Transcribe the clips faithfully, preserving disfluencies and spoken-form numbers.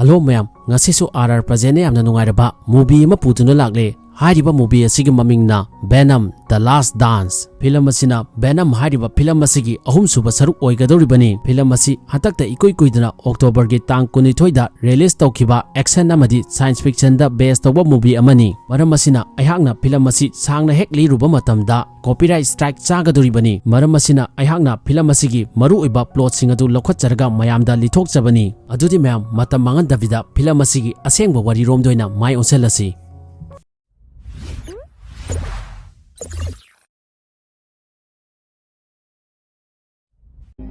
Hello ꯃꯌꯥꯝ, ꯉꯁꯤꯁꯨ R R ꯄ꯭ꯔꯖꯦꯟꯅ ꯌꯥꯝꯅ ꯅꯨꯡꯉꯥꯏꯔꯕ movie ꯑꯃ ꯄꯨꯗꯨꯅ ꯂꯥꯛꯂꯦ꯫ ꯍꯥꯏꯔꯤꯕ movie ꯑꯁꯤꯒꯤ ꯃꯃꯤꯡꯅ Venom: The Last Dance꯫ Film ꯑꯁꯤꯅ Venom ꯍꯥꯏꯔꯤꯕ film ꯑꯁꯤꯒꯤ ꯑꯍꯨꯝꯁꯨꯕ ꯁꯔꯨꯛ ꯑꯣꯏꯒꯗꯧꯔꯤꯕꯅꯤ꯫ Film ꯑꯁꯤ ꯍꯟꯗꯛꯇ ꯏꯀꯨꯏ ꯀꯨꯏꯗꯅ Octoberꯒꯤ ꯇꯥꯡ ꯀꯨꯟꯅꯤꯊꯣꯏꯗ release ꯇꯧꯈꯤꯕ action ꯑꯃꯗꯤ science fictionꯗ base ꯇꯧꯕ movie ꯑꯃꯅꯤ꯫ ꯃꯔꯝ ꯑꯁꯤꯅ ꯑꯩꯍꯥꯛꯅ film ꯑꯁꯤ ꯁꯥꯡꯅ ꯍꯦꯛ ꯂꯤꯔꯨꯕ ꯃꯇꯝꯗ copyright strike ꯆꯥꯒꯗꯧꯔꯤꯕꯅꯤ꯫ ꯃꯔꯝ ꯑꯁꯤꯅ ꯑꯩꯍꯥꯛꯅ film ꯑꯁꯤꯒꯤ ꯃꯔꯨꯑꯣꯏꯕ plotꯁꯤꯡ ꯑꯗꯨ ꯂꯧꯈꯠꯆꯔꯒ ꯃꯌꯥꯝꯗ ꯂꯤꯊꯣꯛꯆꯕꯅꯤ꯫ ꯑꯗꯨꯗꯤ ꯃꯌꯥꯝ, ꯃꯇꯝ ꯃꯥꯡꯍꯟꯗꯕꯤꯗ film ꯑꯁꯤꯒꯤ ꯑꯁꯦꯡꯕ ꯋꯥꯔꯤꯔꯣꯝꯗ ꯑꯣꯏꯅ ꯃꯥꯏ ꯑꯣꯟꯁꯤꯜꯂꯁꯤ꯫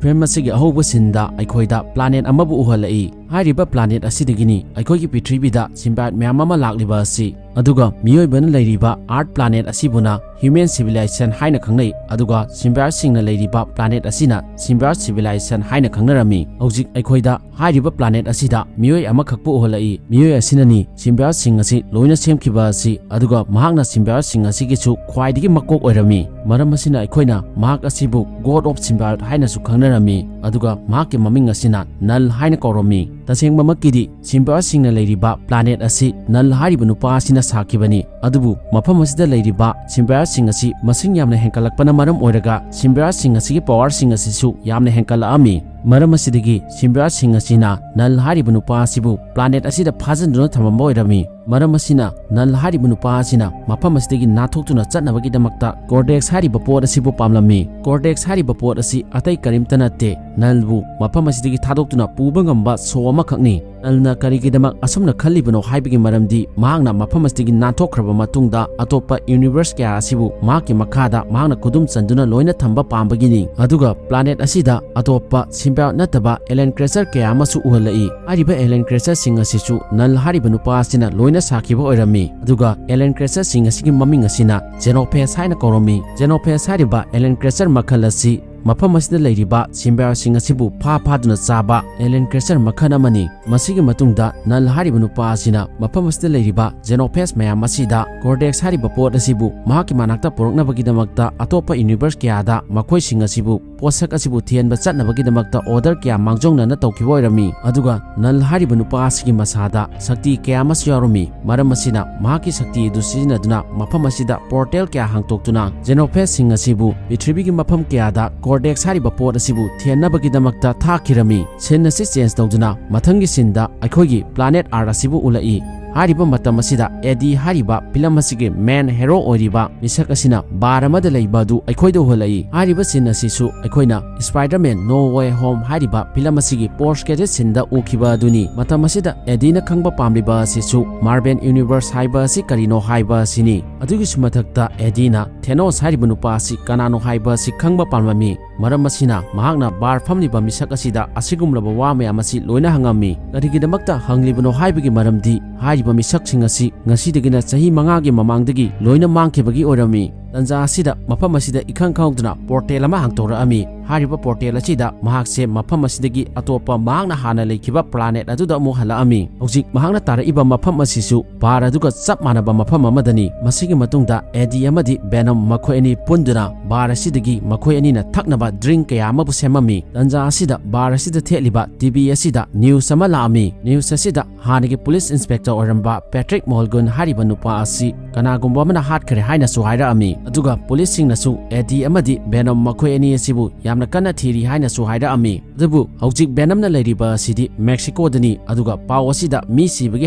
Film ꯑꯁꯤꯒꯤ ꯑꯍꯧꯕ sceneꯗ ꯑꯩꯈꯣꯏꯗ planet ꯑꯃꯕꯨ ꯎꯍꯜꯂꯛꯏ꯫ ꯍꯥꯏꯔꯤꯕ planet ꯑꯁꯤꯗꯒꯤꯅꯤ ꯑꯩꯈꯣꯏꯒꯤ ꯄ꯭ꯔꯤꯊꯤꯕꯤꯗ symbiote ꯃꯌꯥꯝ ꯑꯃ ꯂꯥꯛꯂꯤꯕ ꯑꯁꯤ꯫ ꯑꯗꯨꯒ ꯃꯤꯑꯣꯏꯕꯅ ꯂꯩꯔꯤꯕ Earth planet ꯑꯁꯤꯕꯨꯅ human civilization ꯍꯥꯏꯅ ꯈꯪꯅꯩ, ꯑꯗꯨꯒ symbioteꯁꯤꯡꯅ ꯂꯩꯔꯤꯕ planet ꯑꯁꯤꯅ symbiote civilization ꯍꯥꯏꯅ ꯈꯪꯅꯔꯝꯃꯤ꯫ ꯍꯧꯖꯤꯛ ꯑꯩꯈꯣꯏꯗ ꯍꯥꯏꯔꯤꯕ planet ꯑꯁꯤꯗ ꯃꯤꯑꯣꯏ ꯑꯃꯈꯛꯄꯨ ꯎꯍꯜꯂꯛꯏ꯫ ꯃꯤꯑꯣꯏ ꯑꯁꯤꯅꯅꯤ symbioteꯁꯤꯡ ꯑꯁꯤ ꯂꯣꯏꯅ ꯁꯦꯝꯈꯤꯕ ꯑꯁꯤ, ꯑꯗꯨꯒ ꯃꯍꯥꯛꯅ symbioteꯁꯤꯡ ꯑꯁꯤꯒꯤꯁꯨ ꯈ꯭ꯋꯥꯏꯗꯒꯤ ꯃꯀꯣꯛ ꯑꯣꯏꯔꯝꯃꯤ꯫ ꯃꯔꯝ ꯑꯁꯤꯅ ꯑꯩꯈꯣꯏꯅ ꯃꯍꯥꯛ ꯑꯁꯤꯕꯨ God of Symbiote ꯍꯥꯏꯅꯁꯨ ꯈꯪꯅꯔꯝꯃꯤ, ꯑꯗꯨꯒ ꯃꯍꯥꯛꯀꯤ ꯃꯃꯤꯡ ꯑꯁꯤꯅ Null ꯍꯥꯏꯅ ꯀꯧꯔꯝꯃꯤ꯫ ꯇꯁꯦꯡꯕꯃꯛꯀꯤꯗꯤ symbioteꯁꯤꯡꯅ ꯂꯩꯔꯤꯕ planet ꯑꯁꯤ Null ꯍꯥꯏꯔꯤꯕ ꯅꯨꯄꯥ ꯑꯁꯤꯅ ꯁꯥꯈꯤꯕꯅꯤ꯫ ꯑꯗꯨꯕꯨ ꯃꯐꯝ ꯑꯁꯤꯗ ꯂꯩꯔꯤꯕ symbioteꯁꯤꯡ ꯑꯁꯤ ꯃꯁꯤꯡ ꯌꯥꯝꯅ ꯍꯦꯟꯒꯠꯂꯛꯄꯅ ꯃꯔꯝ ꯑꯣꯏꯔꯒ symbioteꯁꯤꯡ ꯑꯁꯤꯒꯤ powerꯁꯤꯡ ꯑꯁꯤꯁꯨ ꯌꯥꯝꯅ ꯍꯦꯟꯒꯠꯂꯛꯑꯝꯃꯤ꯫ ꯃꯔꯝ ꯑꯁꯤꯗꯒꯤ symbioteꯁꯤꯡ ꯑꯁꯤꯅ Null ꯍꯥꯏꯔꯤꯕ ꯅꯨꯄꯥ ꯑꯁꯤꯕꯨ planet ꯑꯁꯤꯗ ꯐꯥꯖꯤꯟꯗꯨꯅ ꯊꯝꯃꯝꯕ ꯑꯣꯏꯔꯝꯃꯤ꯫ ꯃꯔꯝ ꯑꯁꯤꯅ Null ꯍꯥꯏꯔꯤꯕ ꯅꯨꯄꯥ ꯑꯁꯤꯅ ꯃꯐꯝ ꯑꯁꯤꯗꯒꯤ ꯅꯥꯟꯊꯣꯛꯇꯨꯅ ꯆꯠꯅꯕꯒꯤꯗꯃꯛꯇ Cortex ꯍꯥꯏꯔꯤꯕ ꯄꯣꯠ ꯑꯁꯤꯕꯨ ꯄꯥꯝꯂꯝꯃꯤ꯫ Cortex ꯍꯥꯏꯔꯤꯕ ꯄꯣꯠ ꯑꯁꯤ ꯑꯇꯩ ꯀꯔꯤꯝꯇ ꯅꯠꯇꯦ, Nullꯕꯨ ꯃꯐꯝ ꯑꯁꯤꯗꯒꯤ ꯊꯥꯗꯣꯛꯇꯨꯅ ꯄꯨꯕ ꯉꯝꯕ show ꯑꯃꯈꯛꯅꯤ꯫ Nullꯅ ꯀꯔꯤꯒꯤꯗꯃꯛ ꯑꯁꯨꯝꯅ ꯈꯜꯂꯤꯕꯅꯣ ꯍꯥꯏꯕꯒꯤ ꯃꯔꯝꯗꯤ ꯃꯍꯥꯛꯅ ꯃꯐꯝ ꯑꯁꯤꯗꯒꯤ ꯅꯥꯟꯊꯣꯛꯈ꯭ꯔꯕ ꯃꯇꯨꯡꯗ ꯑꯇꯣꯞꯄ universe ꯀꯌꯥ ꯑꯁꯤꯕꯨ ꯃꯍꯥꯛꯀꯤ ꯃꯈꯥꯗ ꯃꯍꯥꯛꯅ ꯈꯨꯗꯨꯝ ꯆꯟꯗꯨꯅ ꯂꯣꯏꯅ ꯊꯝꯕ ꯄꯥꯝꯕꯒꯤꯅꯤ꯫ ꯑꯗꯨꯒ planet ꯑꯁꯤꯗ ꯑꯇꯣꯞꯄ symbiote ꯅꯠꯇꯕ alien creature ꯀꯌꯥ ꯑꯃꯁꯨ ꯎꯍꯜꯂꯛꯏ꯫ ꯍꯥꯏꯔꯤꯕ alien creatureꯁꯤꯡ ꯑꯁꯤꯁꯨ Null ꯍꯥꯏꯔꯤꯕ ꯅꯨꯄꯥ ꯑꯁꯤꯅ ꯂꯣꯏꯅ ꯁꯥꯈꯤꯕ ꯑꯣꯏꯔꯝꯃꯤ꯫ ꯑꯗꯨꯒ alien creatureꯁꯤꯡ ꯑꯁꯤꯒꯤ ꯃꯃꯤꯡ ꯑꯁꯤꯅ Xenophage ꯍꯥꯏꯅ ꯀꯧꯔꯝꯃꯤ꯫ Xenophage ꯍꯥꯏꯔꯤꯕ alien creature ꯃꯈꯜ ꯑꯁꯤ ꯃꯐꯝ ꯑꯁꯤꯗ ꯂꯩꯔꯤꯕ symbioteꯁꯤꯡ ꯑꯁꯤꯕꯨ ꯐꯥ ꯐꯥꯗꯨꯅ ꯆꯥꯕ alien creature ꯃꯈꯜ ꯑꯃꯅꯤ꯫ ꯃꯁꯤꯒꯤ ꯃꯇꯨꯡꯗ Null ꯍꯥꯏꯔꯤꯕ ꯅꯨꯄꯥ ꯑꯁꯤꯅ ꯃꯐꯝ ꯑꯁꯤꯗ ꯂꯩꯔꯤꯕ xenophage ꯃꯌꯥꯝ ꯑꯁꯤꯗ Cortex ꯍꯥꯏꯔꯤꯕ ꯄꯣꯠ ꯑꯁꯤꯕꯨ ꯃꯍꯥꯛꯀꯤ ꯃꯅꯥꯛꯇ ꯄꯨꯔꯛꯅꯕꯒꯤꯗꯃꯛꯇ ꯑꯇꯣꯞꯄ universe ꯀꯌꯥꯗ ꯃꯈꯣꯏꯁꯤꯡ ꯑꯁꯤꯕꯨ ꯄꯣꯠꯁꯛ ꯑꯁꯤꯕꯨ ꯊꯤꯍꯟꯕ ꯆꯠꯅꯕꯒꯤꯗꯃꯛꯇ order ꯀꯌꯥ ꯃꯥꯡꯖꯧꯅꯅ ꯇꯧꯈꯤꯕ ꯑꯣꯏꯔꯝꯃꯤ꯫ ꯑꯗꯨꯒ Null ꯍꯥꯏꯔꯤꯕ ꯅꯨꯄꯥ ꯑꯁꯤꯒꯤ ꯃꯁꯥꯗ ꯁꯛꯇꯤ ꯀꯌꯥ ꯑꯃꯁꯨ ꯌꯥꯎꯔꯝꯃꯤ꯫ ꯃꯔꯝ ꯑꯁꯤꯅ ꯃꯍꯥꯛꯀꯤ ꯁꯛꯇꯤ ꯑꯗꯨ ꯁꯤꯖꯤꯟꯅꯗꯨꯅ ꯃꯐꯝ ꯑꯁꯤꯗ portal ꯀꯌꯥ ꯍꯥꯡꯗꯣꯛꯇꯨꯅ xenophageꯁꯤꯡ ꯑꯁꯤꯕꯨ ꯄ꯭ꯔꯤꯊꯤꯕꯤꯒꯤ ꯃꯐꯝ ꯀꯌꯥꯗ Cortex ꯍꯥꯏꯔꯤꯕ ꯄꯣꯠ ꯑꯁꯤꯕꯨ ꯊꯤꯍꯟꯅꯕꯒꯤꯗꯃꯛꯇ ꯊꯥꯈꯤꯔꯝꯃꯤ꯫ Scene ꯑꯁꯤ change ꯇꯧꯗꯨꯅ ꯃꯊꯪꯒꯤ sceneꯗ ꯑꯩꯈꯣꯏꯒꯤ planet Earth ꯑꯁꯤꯕꯨ ꯎꯠꯂꯛꯏ꯫ ꯍꯥꯏꯔꯤꯕ ꯃꯇꯝ ꯑꯁꯤꯗ Eddie ꯍꯥꯏꯔꯤꯕ film ꯑꯁꯤꯒꯤ main hero ꯑꯣꯏꯔꯤꯕ ꯃꯤꯁꯛ ꯑꯁꯤꯅ bar ꯑꯃꯗ ꯂꯩꯕ ꯑꯗꯨ ꯑꯩꯈꯣꯏꯗ ꯎꯍꯜꯂꯛꯏ꯫ ꯍꯥꯏꯔꯤꯕ scene ꯑꯁꯤꯁꯨ ꯑꯩꯈꯣꯏꯅ Spider-Man No Way Home ꯍꯥꯏꯔꯤꯕ film ꯑꯁꯤꯒꯤ post credit sceneꯗ ꯎꯈꯤꯕ ꯑꯗꯨꯅꯤ꯫ ꯃꯇꯝ ꯑꯁꯤꯗ Eddieꯅ ꯈꯪꯕ ꯄꯥꯝꯂꯤꯕ ꯑꯁꯤꯁꯨ Marvel Universe ꯍꯥꯏꯕ ꯑꯁꯤ ꯀꯔꯤꯅꯣ ꯍꯥꯏꯕ ꯑꯁꯤꯅꯤ꯫ ꯑꯗꯨꯒꯤꯁꯨ ꯃꯊꯛꯇ Eddieꯅ Thanos ꯍꯥꯏꯔꯤꯕ ꯅꯨꯄꯥ ꯑꯁꯤ ꯀꯅꯥꯅꯣ ꯍꯥꯏꯕ ꯑꯁꯤ ꯈꯪꯕ ꯄꯥꯝꯂꯝꯃꯤ꯫ ꯃꯔꯝ ꯑꯁꯤꯅ ꯃꯍꯥꯛꯅ bar ꯐꯝꯂꯤꯕ ꯃꯤꯁꯛ ꯑꯁꯤꯗ ꯑꯁꯤꯒꯨꯝꯂꯕ ꯋꯥ ꯃꯌꯥꯝ ꯑꯁꯤ ꯂꯣꯏꯅ ꯍꯪꯉꯝꯃꯤ꯫ ꯀꯔꯤꯒꯤꯗꯃꯛꯇ ꯍꯪꯂꯤꯕꯅꯣ ꯍꯥꯏꯕꯒꯤ ꯃꯔꯝꯗꯤ ꯍꯥꯏꯔꯤꯕ ꯃꯤꯁꯛꯁꯤꯡ ꯑꯁꯤ ꯉꯁꯤꯗꯒꯤꯅ ꯆꯍꯤ ꯃꯉꯥꯒꯤ ꯃꯃꯥꯡꯗꯒꯤ ꯂꯣꯏꯅ ꯃꯥꯡꯈꯤꯕꯒꯤ ꯑꯣꯏꯔꯝꯃꯤ꯫ ꯇꯟꯖꯥ ꯑꯁꯤꯗ ꯃꯐꯝ ꯑꯁꯤꯗ ꯏꯈꯪ ꯈꯪꯍꯧꯗꯅ portal ꯑꯃ ꯍꯥꯡꯗꯣꯔꯛꯑꯝꯃꯤ꯫ ꯍꯥꯏꯔꯤꯕ portal ꯑꯁꯤꯗ ꯃꯍꯥꯛꯁꯦ ꯃꯐꯝ ꯑꯁꯤꯗꯒꯤ ꯑꯇꯣꯞꯄ ꯃꯍꯥꯛꯅ ꯍꯥꯟꯅ ꯂꯩꯈꯤꯕ planet ꯑꯗꯨꯗ ꯑꯃꯨꯛ ꯍꯜꯂꯛꯑꯝꯃꯤ꯫ ꯍꯧꯖꯤꯛ ꯃꯍꯥꯛꯅ ꯇꯥꯔꯛꯏꯕ ꯃꯐꯝ ꯑꯁꯤꯁꯨ bar ꯑꯗꯨꯒ ꯆꯞ ꯃꯥꯟꯅꯕ ꯃꯐꯝ ꯑꯃꯗꯅꯤ꯫ ꯃꯁꯤꯒꯤ ꯃꯇꯨꯡꯗ Eddie ꯑꯃꯗꯤ Venom ꯃꯈꯣꯏ ꯑꯅꯤ ꯄꯨꯟꯗꯨꯅ bar ꯑꯁꯤꯗꯒꯤ ꯃꯈꯣꯏ ꯑꯅꯤꯅ ꯊꯛꯅꯕ drink ꯀꯌꯥ ꯑꯃꯕꯨ ꯁꯦꯝꯃꯝꯃꯤ꯫ ꯇꯟꯖꯥ ꯑꯁꯤꯗ bar ꯑꯁꯤꯗ ꯊꯦꯠꯂꯤꯕ T V ꯑꯁꯤꯗ news ꯑꯃ ꯂꯥꯛꯑꯝꯃꯤ꯫ News ꯑꯁꯤꯗ ꯍꯥꯟꯅꯒꯤ police inspector ꯑꯣꯏꯔꯝꯕ Patrick Mulgoon ꯍꯥꯏꯔꯤꯕ ꯅꯨꯄꯥ ꯑꯁꯤ ꯀꯅꯥꯒꯨꯝꯕ ꯑꯃꯅ ꯍꯥꯠꯈ꯭ꯔꯦ ꯍꯥꯏꯅꯁꯨ ꯍꯥꯏꯔꯛꯑꯝꯃꯤ꯫ ꯑꯗꯨꯒ policeꯁꯤꯡꯅꯁꯨ Eddie ꯑꯃꯗꯤ Venom ꯃꯈꯣꯏ ꯑꯅꯤ ꯑꯁꯤꯕꯨ ꯌꯥꯝꯅ ꯀꯟꯅ ꯊꯤꯔꯤ ꯍꯥꯏꯅꯁꯨ ꯍꯥꯏꯔꯛꯑꯝꯃꯤ꯫ ꯑꯗꯨꯕꯨ ꯍꯧꯖꯤꯛ Venomꯅ ꯂꯩꯔꯤꯕ ꯑꯁꯤꯗꯤ Mexicoꯗꯅꯤ, ꯑꯗꯨꯒ ꯄꯥꯎ ꯑꯁꯤꯗ ꯃꯤ ꯁꯤꯕꯒꯤ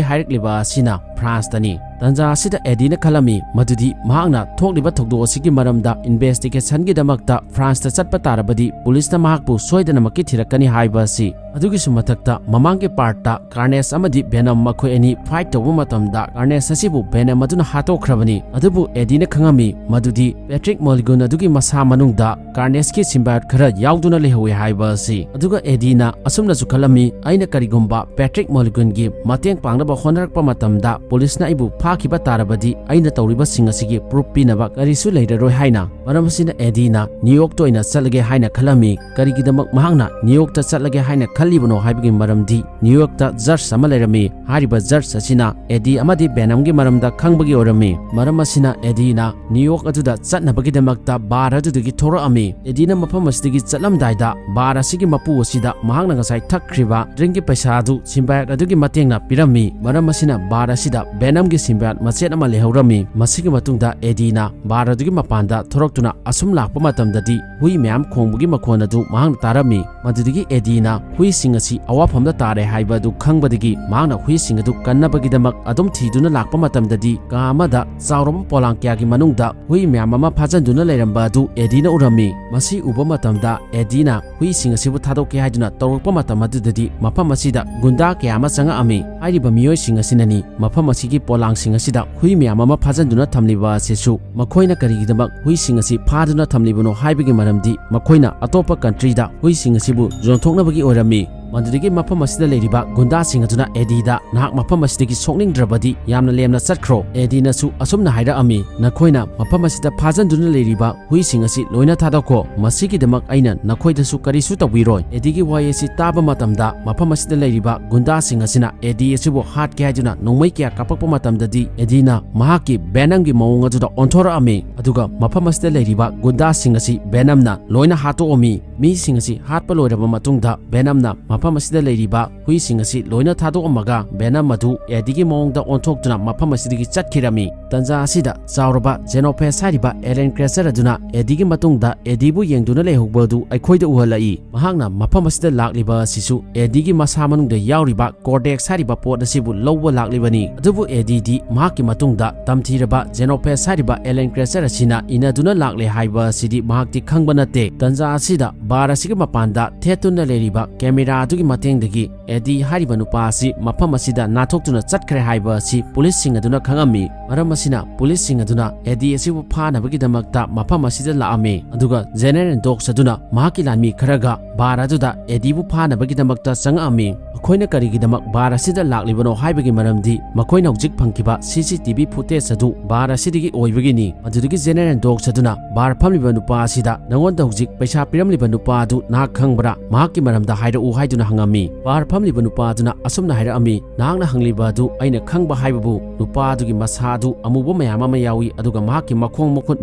ꯍꯥꯏꯔꯛꯂꯤꯕ ꯑꯁꯤꯅ Franceꯇꯅꯤ꯫ ꯇꯟꯖꯥ ꯑꯁꯤꯗ Eddieꯅ ꯈꯜꯂꯝꯃꯤ ꯃꯗꯨꯗꯤ ꯃꯍꯥꯛꯅ ꯊꯣꯛꯂꯤꯕ ꯊꯧꯗꯣꯛ ꯑꯁꯤꯒꯤ ꯃꯔꯝꯗ investigationꯒꯤꯗꯃꯛꯇ Franceꯇ ꯆꯠꯄ ꯇꯥꯔꯕꯗꯤ policeꯅ ꯃꯍꯥꯛꯄꯨ ꯁꯣꯏꯗꯅꯃꯛꯀꯤ ꯊꯤꯔꯛꯀꯅꯤ ꯍꯥꯏꯕ ꯑꯁꯤ꯫ ꯑꯗꯨꯒꯤꯁꯨ ꯃꯊꯛꯇ ꯃꯃꯥꯡꯒꯤ partꯇ Carnage ꯑꯃꯗꯤ Venom ꯃꯈꯣꯏ ꯑꯅꯤ fight ꯇꯧꯕ ꯃꯇꯝꯗ Carnage ꯑꯁꯤꯕꯨ Venom ꯑꯗꯨꯅ ꯍꯥꯠꯇꯣꯛꯈ꯭ꯔꯕꯅꯤ꯫ ꯑꯗꯨꯕꯨ Eddieꯅ ꯈꯪꯉꯝꯃꯤ ꯃꯗꯨꯗꯤ Patrick Mulgoon ꯑꯗꯨꯒꯤ ꯃꯁꯥ ꯃꯅꯨꯡꯗ Carnageꯀꯤ symbiote ꯈꯔ ꯌꯥꯎꯗꯨꯅ ꯂꯩꯍꯧꯋꯤ ꯍꯥꯏꯕ ꯑꯁꯤ꯫ ꯑꯗꯨꯒ Eddieꯅ ꯑꯁꯨꯝꯅꯁꯨ ꯈꯜꯂꯝꯃꯤ, "ꯑꯩꯅ ꯀꯔꯤꯒꯨꯝꯕ Patrick Mulgoonꯒꯤ ꯃꯇꯦꯡ ꯄꯥꯡꯅꯕ ꯍꯣꯠꯅꯔꯛꯄ ꯃꯇꯝꯗ ꯄꯨꯂꯤꯁꯅ ꯑꯩꯕꯨ ꯐꯥꯈꯤꯕ ꯇꯥꯔꯕꯗꯤ ꯑꯩꯅ ꯇꯧꯔꯤꯕꯁꯤꯡ ꯑꯁꯤꯒꯤ ꯄ꯭ꯔꯨꯐ ꯄꯤꯅꯕ ꯀꯔꯤꯁꯨ ꯂꯩꯔꯔꯣꯏ ꯍꯥꯏꯅ꯫ ꯃꯔꯝ ꯑꯁꯤꯅ ꯑꯦꯗꯤꯅ ꯅ꯭ꯌꯨ ꯌꯣꯔꯛꯇ ꯑꯣꯏꯅ ꯆꯠꯂꯒꯦ ꯍꯥꯏꯅ ꯈꯜꯂꯝꯃꯤ꯫ ꯀꯔꯤꯒꯤꯗꯃꯛ ꯃꯍꯥꯛꯅ ꯅ꯭ꯌꯨ ꯌꯣꯔꯛꯇ ꯆꯠꯂꯒꯦ ꯍꯥꯏꯅ ꯈꯜꯂꯤꯕꯅꯣ ꯍꯥꯏꯕꯒꯤ ꯃꯔꯝꯗꯤ ꯅ꯭ꯌꯨ ꯌꯣꯔꯛꯇ ꯖꯔꯖ ꯑꯃ ꯂꯩꯔꯝꯃꯤ꯫ ꯍꯥꯏꯔꯤꯕ ꯖꯔꯖ ꯑꯁꯤꯅ ꯑꯦꯗꯤ ꯑꯃꯗꯤ ꯕꯦꯅꯝꯒꯤ ꯃꯔꯝꯗ ꯈꯪꯕꯒꯤ ꯑꯣꯏꯔꯝꯃꯤ꯫ ꯃꯔꯝ ꯑꯁꯤꯅ ꯑꯦꯗꯤꯅ ꯅ꯭ꯌꯨ ꯌꯣꯔꯛ ꯑꯗꯨꯗ ꯆꯠꯅꯕꯒꯤꯗꯃꯛꯇ ꯕꯥꯔ ꯑꯗꯨꯗꯒꯤ ꯊꯣꯔꯛꯑꯝꯃꯤ꯫ ꯑꯦꯗꯤꯅ ꯃꯐꯝ ꯑꯁꯤꯗꯒꯤ ꯆꯠꯂꯝꯗꯥꯏꯗ ꯕꯥꯔ ꯑꯁꯤꯒꯤ ꯃꯄꯨ ꯑꯁꯤꯗ ꯃꯍꯥꯛꯅ ꯉꯁꯥꯏ ꯊꯛꯈ꯭ꯔꯤꯕ ꯗ꯭ꯔꯤꯡꯒꯤ ꯄꯩꯁꯥ ꯑꯗꯨ ꯁꯤꯝꯕꯥꯌꯛ ꯑꯗꯨꯒꯤ ꯃꯇꯦꯡꯅ ꯄꯤꯔꯝꯃꯤ꯫ ꯃꯔꯝ ꯑꯁꯤꯅ ꯕꯥꯔ ꯑꯁꯤꯗ ꯕꯦꯅꯝꯒꯤ ꯁꯤꯝꯕꯥꯌꯛ ꯃꯆꯦꯠ ꯑꯃ ꯂꯩꯍꯧꯔꯝꯃꯤ꯫ ꯃꯁꯤꯒꯤ ꯃꯇꯨꯡꯗ ꯑꯦꯗꯤꯅ ꯕꯥꯔ ꯑꯗꯨꯒꯤ ꯃꯄꯥꯟꯗ ꯊꯣꯔꯛꯇꯨꯅ ꯑꯁꯨꯝ ꯂꯥꯛꯄ ꯃꯇꯝꯗꯗꯤ ꯍꯨꯏ ꯃꯌꯥꯝ ꯈꯣꯡꯕꯒꯤ ꯃꯈꯣꯟ ꯑꯗꯨ ꯃꯍꯥꯛꯅ ꯇꯥꯔꯝꯃꯤ꯫ ꯃꯗꯨꯗꯒꯤ ꯑꯦꯗꯤꯅ ꯍꯨꯏꯁꯤꯡ ꯑꯁꯤ ꯑꯋꯥꯐꯝꯗ ꯇꯥꯔꯦ ꯍꯥꯏꯕ ꯑꯗꯨ ꯈꯪꯕꯗꯒꯤ ꯃꯍꯥꯛꯅ ꯍꯨꯏꯁꯤꯡ ꯑꯗꯨ ꯀꯟꯅꯕꯒꯤꯗꯃꯛ ꯑꯗꯨꯝ ꯊꯤꯗꯨꯅ ꯂꯥꯛꯄ ꯃꯇꯝꯗꯗꯤ ꯀꯥ ꯑꯃꯗ ꯆꯥꯎꯔꯕ ꯄꯣꯂꯥꯡ ꯀꯌꯥꯒꯤ ꯃꯅꯨꯡꯗ ꯍꯨꯏ ꯃꯌꯥꯝ ꯑꯃ ꯐꯥꯖꯤꯟꯗꯨꯅ ꯂꯩꯔꯝꯕ ꯑꯗꯨ ꯑꯦꯗꯤꯅ ꯎꯔꯝꯃꯤ꯫ ꯃꯁꯤ ꯎꯕ ꯃꯇꯝꯗ ꯑꯦꯗꯤꯅ ꯍꯨꯏꯁꯤꯡ ꯑꯁꯤꯕꯨ ꯊꯥꯗꯣꯛꯀꯦ ꯍꯥꯏꯗꯨꯅ ꯇꯧꯔꯛꯄ ꯃꯇꯝ ꯑꯗꯨꯗꯗꯤ ꯃꯐꯝ ꯑꯁꯤꯗ ꯒꯨꯟꯗꯥ ꯀꯌꯥ ꯑꯃ ꯆꯪꯉꯛꯑꯝꯃꯤ꯫ ꯍꯥꯏꯔꯤꯕ ꯃꯤꯑꯣꯏꯁꯤꯡ ꯑꯁꯤꯅꯅꯤ ꯃꯐꯝ ꯑꯁꯤꯒꯤ ꯄꯣꯂꯥꯡꯁꯤꯡ ꯑꯁꯤꯗ ꯍꯨꯏ ꯃꯌꯥꯝ ꯑꯃ ꯐꯥꯖꯤꯟꯗꯨꯅ ꯊꯝꯂꯤꯕ ꯑꯁꯤꯁꯨ꯫ ꯃꯈꯣꯏꯅ ꯀꯔꯤꯒꯤꯗꯃꯛ ꯍꯨꯏꯁꯤꯡ ꯑꯁꯤ ꯐꯥꯗꯨꯅ ꯊꯝꯂꯤꯕꯅꯣ ꯍꯥꯏꯕꯒꯤ ꯃꯔꯝꯗꯤ ꯃꯈꯣꯏꯅ ꯑꯇꯣꯞꯄ ꯀꯟꯇ꯭ꯔꯤꯗ ꯍꯨꯏꯁꯤꯡ ꯑꯁꯤꯕꯨ ꯌꯣꯟꯊꯣꯛꯅꯕꯒꯤ ꯑꯣꯏꯔꯝꯃꯤ꯫ ꯃꯗꯨꯗꯒꯤ ꯃꯐꯝ ꯑꯁꯤꯗ ꯂꯩꯔꯤꯕ ꯒꯨꯟꯗꯥꯁꯤꯡ ꯑꯗꯨꯅ ꯑꯦꯗꯤꯗ, "ꯅꯍꯥꯛ ꯃꯐꯝ ꯑꯁꯤꯗꯒꯤ ꯁꯣꯛꯅꯤꯡꯗ꯭ꯔꯕꯗꯤ ꯌꯥꯝꯅ ꯂꯦꯝꯅ ꯆꯠꯈ꯭ꯔꯣ"꯫ ꯑꯦꯗꯤꯅꯁꯨ ꯑꯁꯨꯝꯅ ꯍꯥꯏꯔꯛꯑꯝꯃꯤ, "ꯅꯈꯣꯏꯅ ꯃꯐꯝ ꯑꯁꯤꯗ ꯐꯥꯖꯤꯟꯗꯨꯅ ꯂꯩꯔꯤꯕ ꯍꯨꯏꯁꯤꯡ ꯑꯁꯤ ꯂꯣꯏꯅ ꯊꯥꯗꯣꯛꯈꯣ꯫ ꯃꯁꯤꯒꯤꯗꯃꯛ ꯑꯩꯅ ꯅꯈꯣꯏꯗꯁꯨ ꯀꯔꯤꯁꯨ ꯇꯧꯕꯤꯔꯣꯏ"꯫ ꯑꯦꯗꯤꯒꯤ ꯋꯥꯍꯩ ꯑꯁꯤ ꯇꯥꯕ ꯃꯇꯝꯗ ꯃꯐꯝ ꯑꯁꯤꯗ ꯂꯩꯔꯤꯕ ꯒꯨꯟꯗꯥꯁꯤꯡ ꯑꯁꯤꯅ ꯑꯦꯗꯤ ꯑꯁꯤꯕꯨ ꯍꯥꯠꯀꯦ ꯍꯥꯏꯗꯨꯅ ꯅꯣꯡꯃꯩ ꯀꯌꯥ ꯀꯥꯞꯄꯛꯄ ꯃꯇꯝꯗꯗꯤ ꯑꯦꯗꯤꯅ ꯃꯍꯥꯛꯀꯤ ꯕꯦꯅꯝꯒꯤ ꯃꯑꯣꯡ ꯑꯗꯨꯗ ꯑꯣꯟꯊꯣꯔꯛꯑꯝꯃꯤ꯫ ꯑꯗꯨꯒ ꯃꯐꯝ ꯑꯁꯤꯗ ꯂꯩꯔꯤꯕ ꯒꯨꯟꯗꯥꯁꯤꯡ ꯑꯁꯤ ꯕꯦꯅꯝꯅ ꯂꯣꯏꯅ ꯍꯥꯠꯇꯣꯛꯑꯝꯃꯤ꯫ ꯃꯤꯁꯤꯡ ꯑꯁꯤ ꯍꯥꯠꯄ ꯂꯣꯏꯔꯕ ꯃꯇꯨꯡꯗ ꯕꯦꯅꯝꯅ ꯃꯐꯝ ꯑꯁꯤꯗ ꯂꯩꯔꯤꯕ ꯍꯨꯏꯁꯤꯡ ꯑꯁꯤ ꯂꯣꯏꯅ ꯊꯥꯗꯣꯛꯑꯝꯃꯒ ꯕꯦꯅꯝ ꯑꯗꯨ ꯑꯦꯗꯤꯒꯤ ꯃꯑꯣꯡꯗ ꯑꯣꯟꯊꯣꯛꯇꯨꯅ ꯃꯐꯝ ꯑꯁꯤꯗꯒꯤ ꯆꯠꯈꯤꯔꯝꯃꯤ꯫ ꯇꯟꯖꯥ ꯑꯁꯤꯗ ꯆꯥꯎꯔꯕ ꯖꯦꯅꯣꯐꯦꯁ ꯍꯥꯏꯔꯤꯕ ꯑꯦꯂꯦꯟ ꯀ꯭ꯔꯦꯁꯔ ꯑꯗꯨꯅ ꯑꯦꯗꯤꯒꯤ ꯃꯇꯨꯡꯗ ꯑꯦꯗꯤꯕꯨ ꯌꯦꯡꯗꯨꯅ ꯂꯩꯍꯧꯕ ꯑꯗꯨ ꯑꯩꯈꯣꯏꯗ ꯎꯍꯜꯂꯛꯏ꯫ ꯃꯍꯥꯛꯅ ꯃꯐꯝ ꯑꯁꯤꯗ ꯂꯥꯛꯂꯤꯕ ꯑꯁꯤꯁꯨ ꯑꯦꯗꯤꯒꯤ ꯃꯁꯥ ꯃꯅꯨꯡꯗ ꯌꯥꯎꯔꯤꯕ ꯀꯣꯔꯗꯦꯛꯁ ꯍꯥꯏꯔꯤꯕ ꯄꯣꯠ ꯑꯁꯤꯕꯨ ꯂꯧꯕ ꯂꯥꯛꯂꯤꯕꯅꯤ꯫ ꯑꯗꯨꯕꯨ ꯑꯦꯗꯤꯗꯤ ꯃꯍꯥꯛꯀꯤ ꯃꯇꯨꯡꯗ ꯇꯝꯊꯤꯔꯕ ꯖꯦꯅꯣꯐꯦꯁ ꯍꯥꯏꯔꯤꯕ ꯑꯦꯂꯦꯟ ꯀ꯭ꯔꯦꯁꯔ ꯑꯁꯤꯅ ꯏꯟꯅꯗꯨꯅ ꯂꯥꯛꯂꯦ ꯍꯥꯏꯕ ꯑꯁꯤꯗꯤ ꯃꯍꯥꯛꯇꯤ ꯈꯪꯕ ꯅꯠꯇꯦ꯫ ꯇꯟꯖꯥ ꯑꯁꯤꯗ ꯕꯥꯔ ꯑꯁꯤꯒꯤ ꯃꯄꯥꯟꯗ ꯊꯦꯠꯇꯨꯅ ꯂꯩꯔꯤꯕ ꯀꯦꯃꯦꯔꯥ ꯑꯗꯨꯒꯤ ꯃꯇꯦꯡꯗꯒꯤ ꯑꯦꯗꯤ ꯍꯥꯏꯔꯤꯕ ꯅꯨꯄꯥ ꯑꯁꯤ ꯃꯐꯝ ꯑꯁꯤꯗ ꯅꯥꯟꯊꯣꯛꯇꯨꯅ ꯆꯠꯈ꯭ꯔꯦ ꯍꯥꯏꯕ ꯑꯁꯤ ꯄꯨꯂꯤꯁꯁꯤꯡ ꯑꯗꯨꯅ ꯈꯪꯉꯝꯃꯤ꯫ ꯃꯔꯝ ꯑꯁꯤꯅ ꯁꯤꯅ ꯄꯨꯂꯤꯁꯁꯤꯡ ꯑꯗꯨꯅ ꯑꯦꯗꯤ ꯑꯁꯤꯕꯨ ꯐꯥꯅꯕꯒꯤꯗꯃꯛꯇ ꯃꯐꯝ ꯑꯁꯤꯗ ꯂꯥꯛꯑꯝꯃꯤ꯫ ꯑꯗꯨꯒ ꯖꯦꯅꯦꯔꯦꯜ ꯗꯣꯛꯁ ꯑꯗꯨꯅ ꯃꯍꯥꯛꯀꯤ ꯂꯥꯟꯃꯤ ꯈꯔꯒ ꯕꯥꯔ ꯑꯗꯨꯗ ꯑꯦꯗꯤꯕꯨ ꯐꯥꯅꯕꯒꯤꯗꯃꯛꯇ ꯆꯪꯉꯛꯑꯝꯃꯤ꯫ ꯃꯈꯣꯏꯅ ꯀꯔꯤꯒꯤꯗꯃꯛ ꯕꯥꯔ ꯑꯁꯤꯗ ꯂꯥꯛꯂꯤꯕꯅꯣ ꯍꯥꯏꯕꯒꯤ ꯃꯔꯝꯗꯤ ꯃꯈꯣꯏꯅ ꯍꯧꯖꯤꯛ ꯐꯪꯈꯤꯕ ꯁꯤ ꯁꯤ ꯇꯤ ꯚꯤ ꯐꯨꯇꯦꯖ ꯑꯗꯨ ꯕꯥꯔ ꯑꯁꯤꯗꯒꯤ ꯑꯣꯏꯕꯒꯤꯅꯤ꯫ ꯃꯗꯨꯗꯒꯤ ꯖꯦꯅꯦꯔꯦꯜ ꯗꯣꯛꯁ ꯑꯗꯨꯅ ꯕꯥꯔ ꯐꯝꯂꯤꯕ ꯅꯨꯄꯥ ꯑꯁꯤꯗ, "ꯅꯉꯣꯟꯗ ꯍꯧꯖꯤꯛ ꯄꯩꯁꯥ ꯄꯤꯔꯝꯂꯤꯕ ꯅꯨꯄꯥ ꯑꯗꯨ ꯅꯍꯥꯛ ꯈꯪꯕ꯭ꯔꯥ? ꯃꯍꯥꯛꯀꯤ ꯃꯔꯝꯗ ꯍꯥꯏꯔꯛꯎ" ꯍꯥꯏꯗꯨꯅ ꯍꯪꯉꯝꯃꯤ꯫ ꯕꯥꯔ ꯐꯝꯂꯤꯕ ꯅꯨꯄꯥ ꯑꯗꯨꯅ ꯑꯁꯨꯝꯅ ꯍꯥꯏꯔꯛꯑꯝꯃꯤ, "ꯅꯍꯥꯛꯅ ꯍꯪꯂꯤꯕ ꯑꯗꯨ ꯑꯩꯅ ꯈꯪꯕ ꯍꯥꯏꯕꯕꯨ ꯅꯨꯄꯥ ꯑꯗꯨꯒꯤ ꯃꯁꯥ ꯑꯗꯨ ꯑꯃꯨꯕ ꯃꯌꯥꯝ ꯑꯃ ꯌꯥꯎꯏ, ꯑꯗꯨꯒ ꯃꯍꯥꯛꯀꯤ ꯃꯈꯣꯡ ꯃꯈꯨꯠ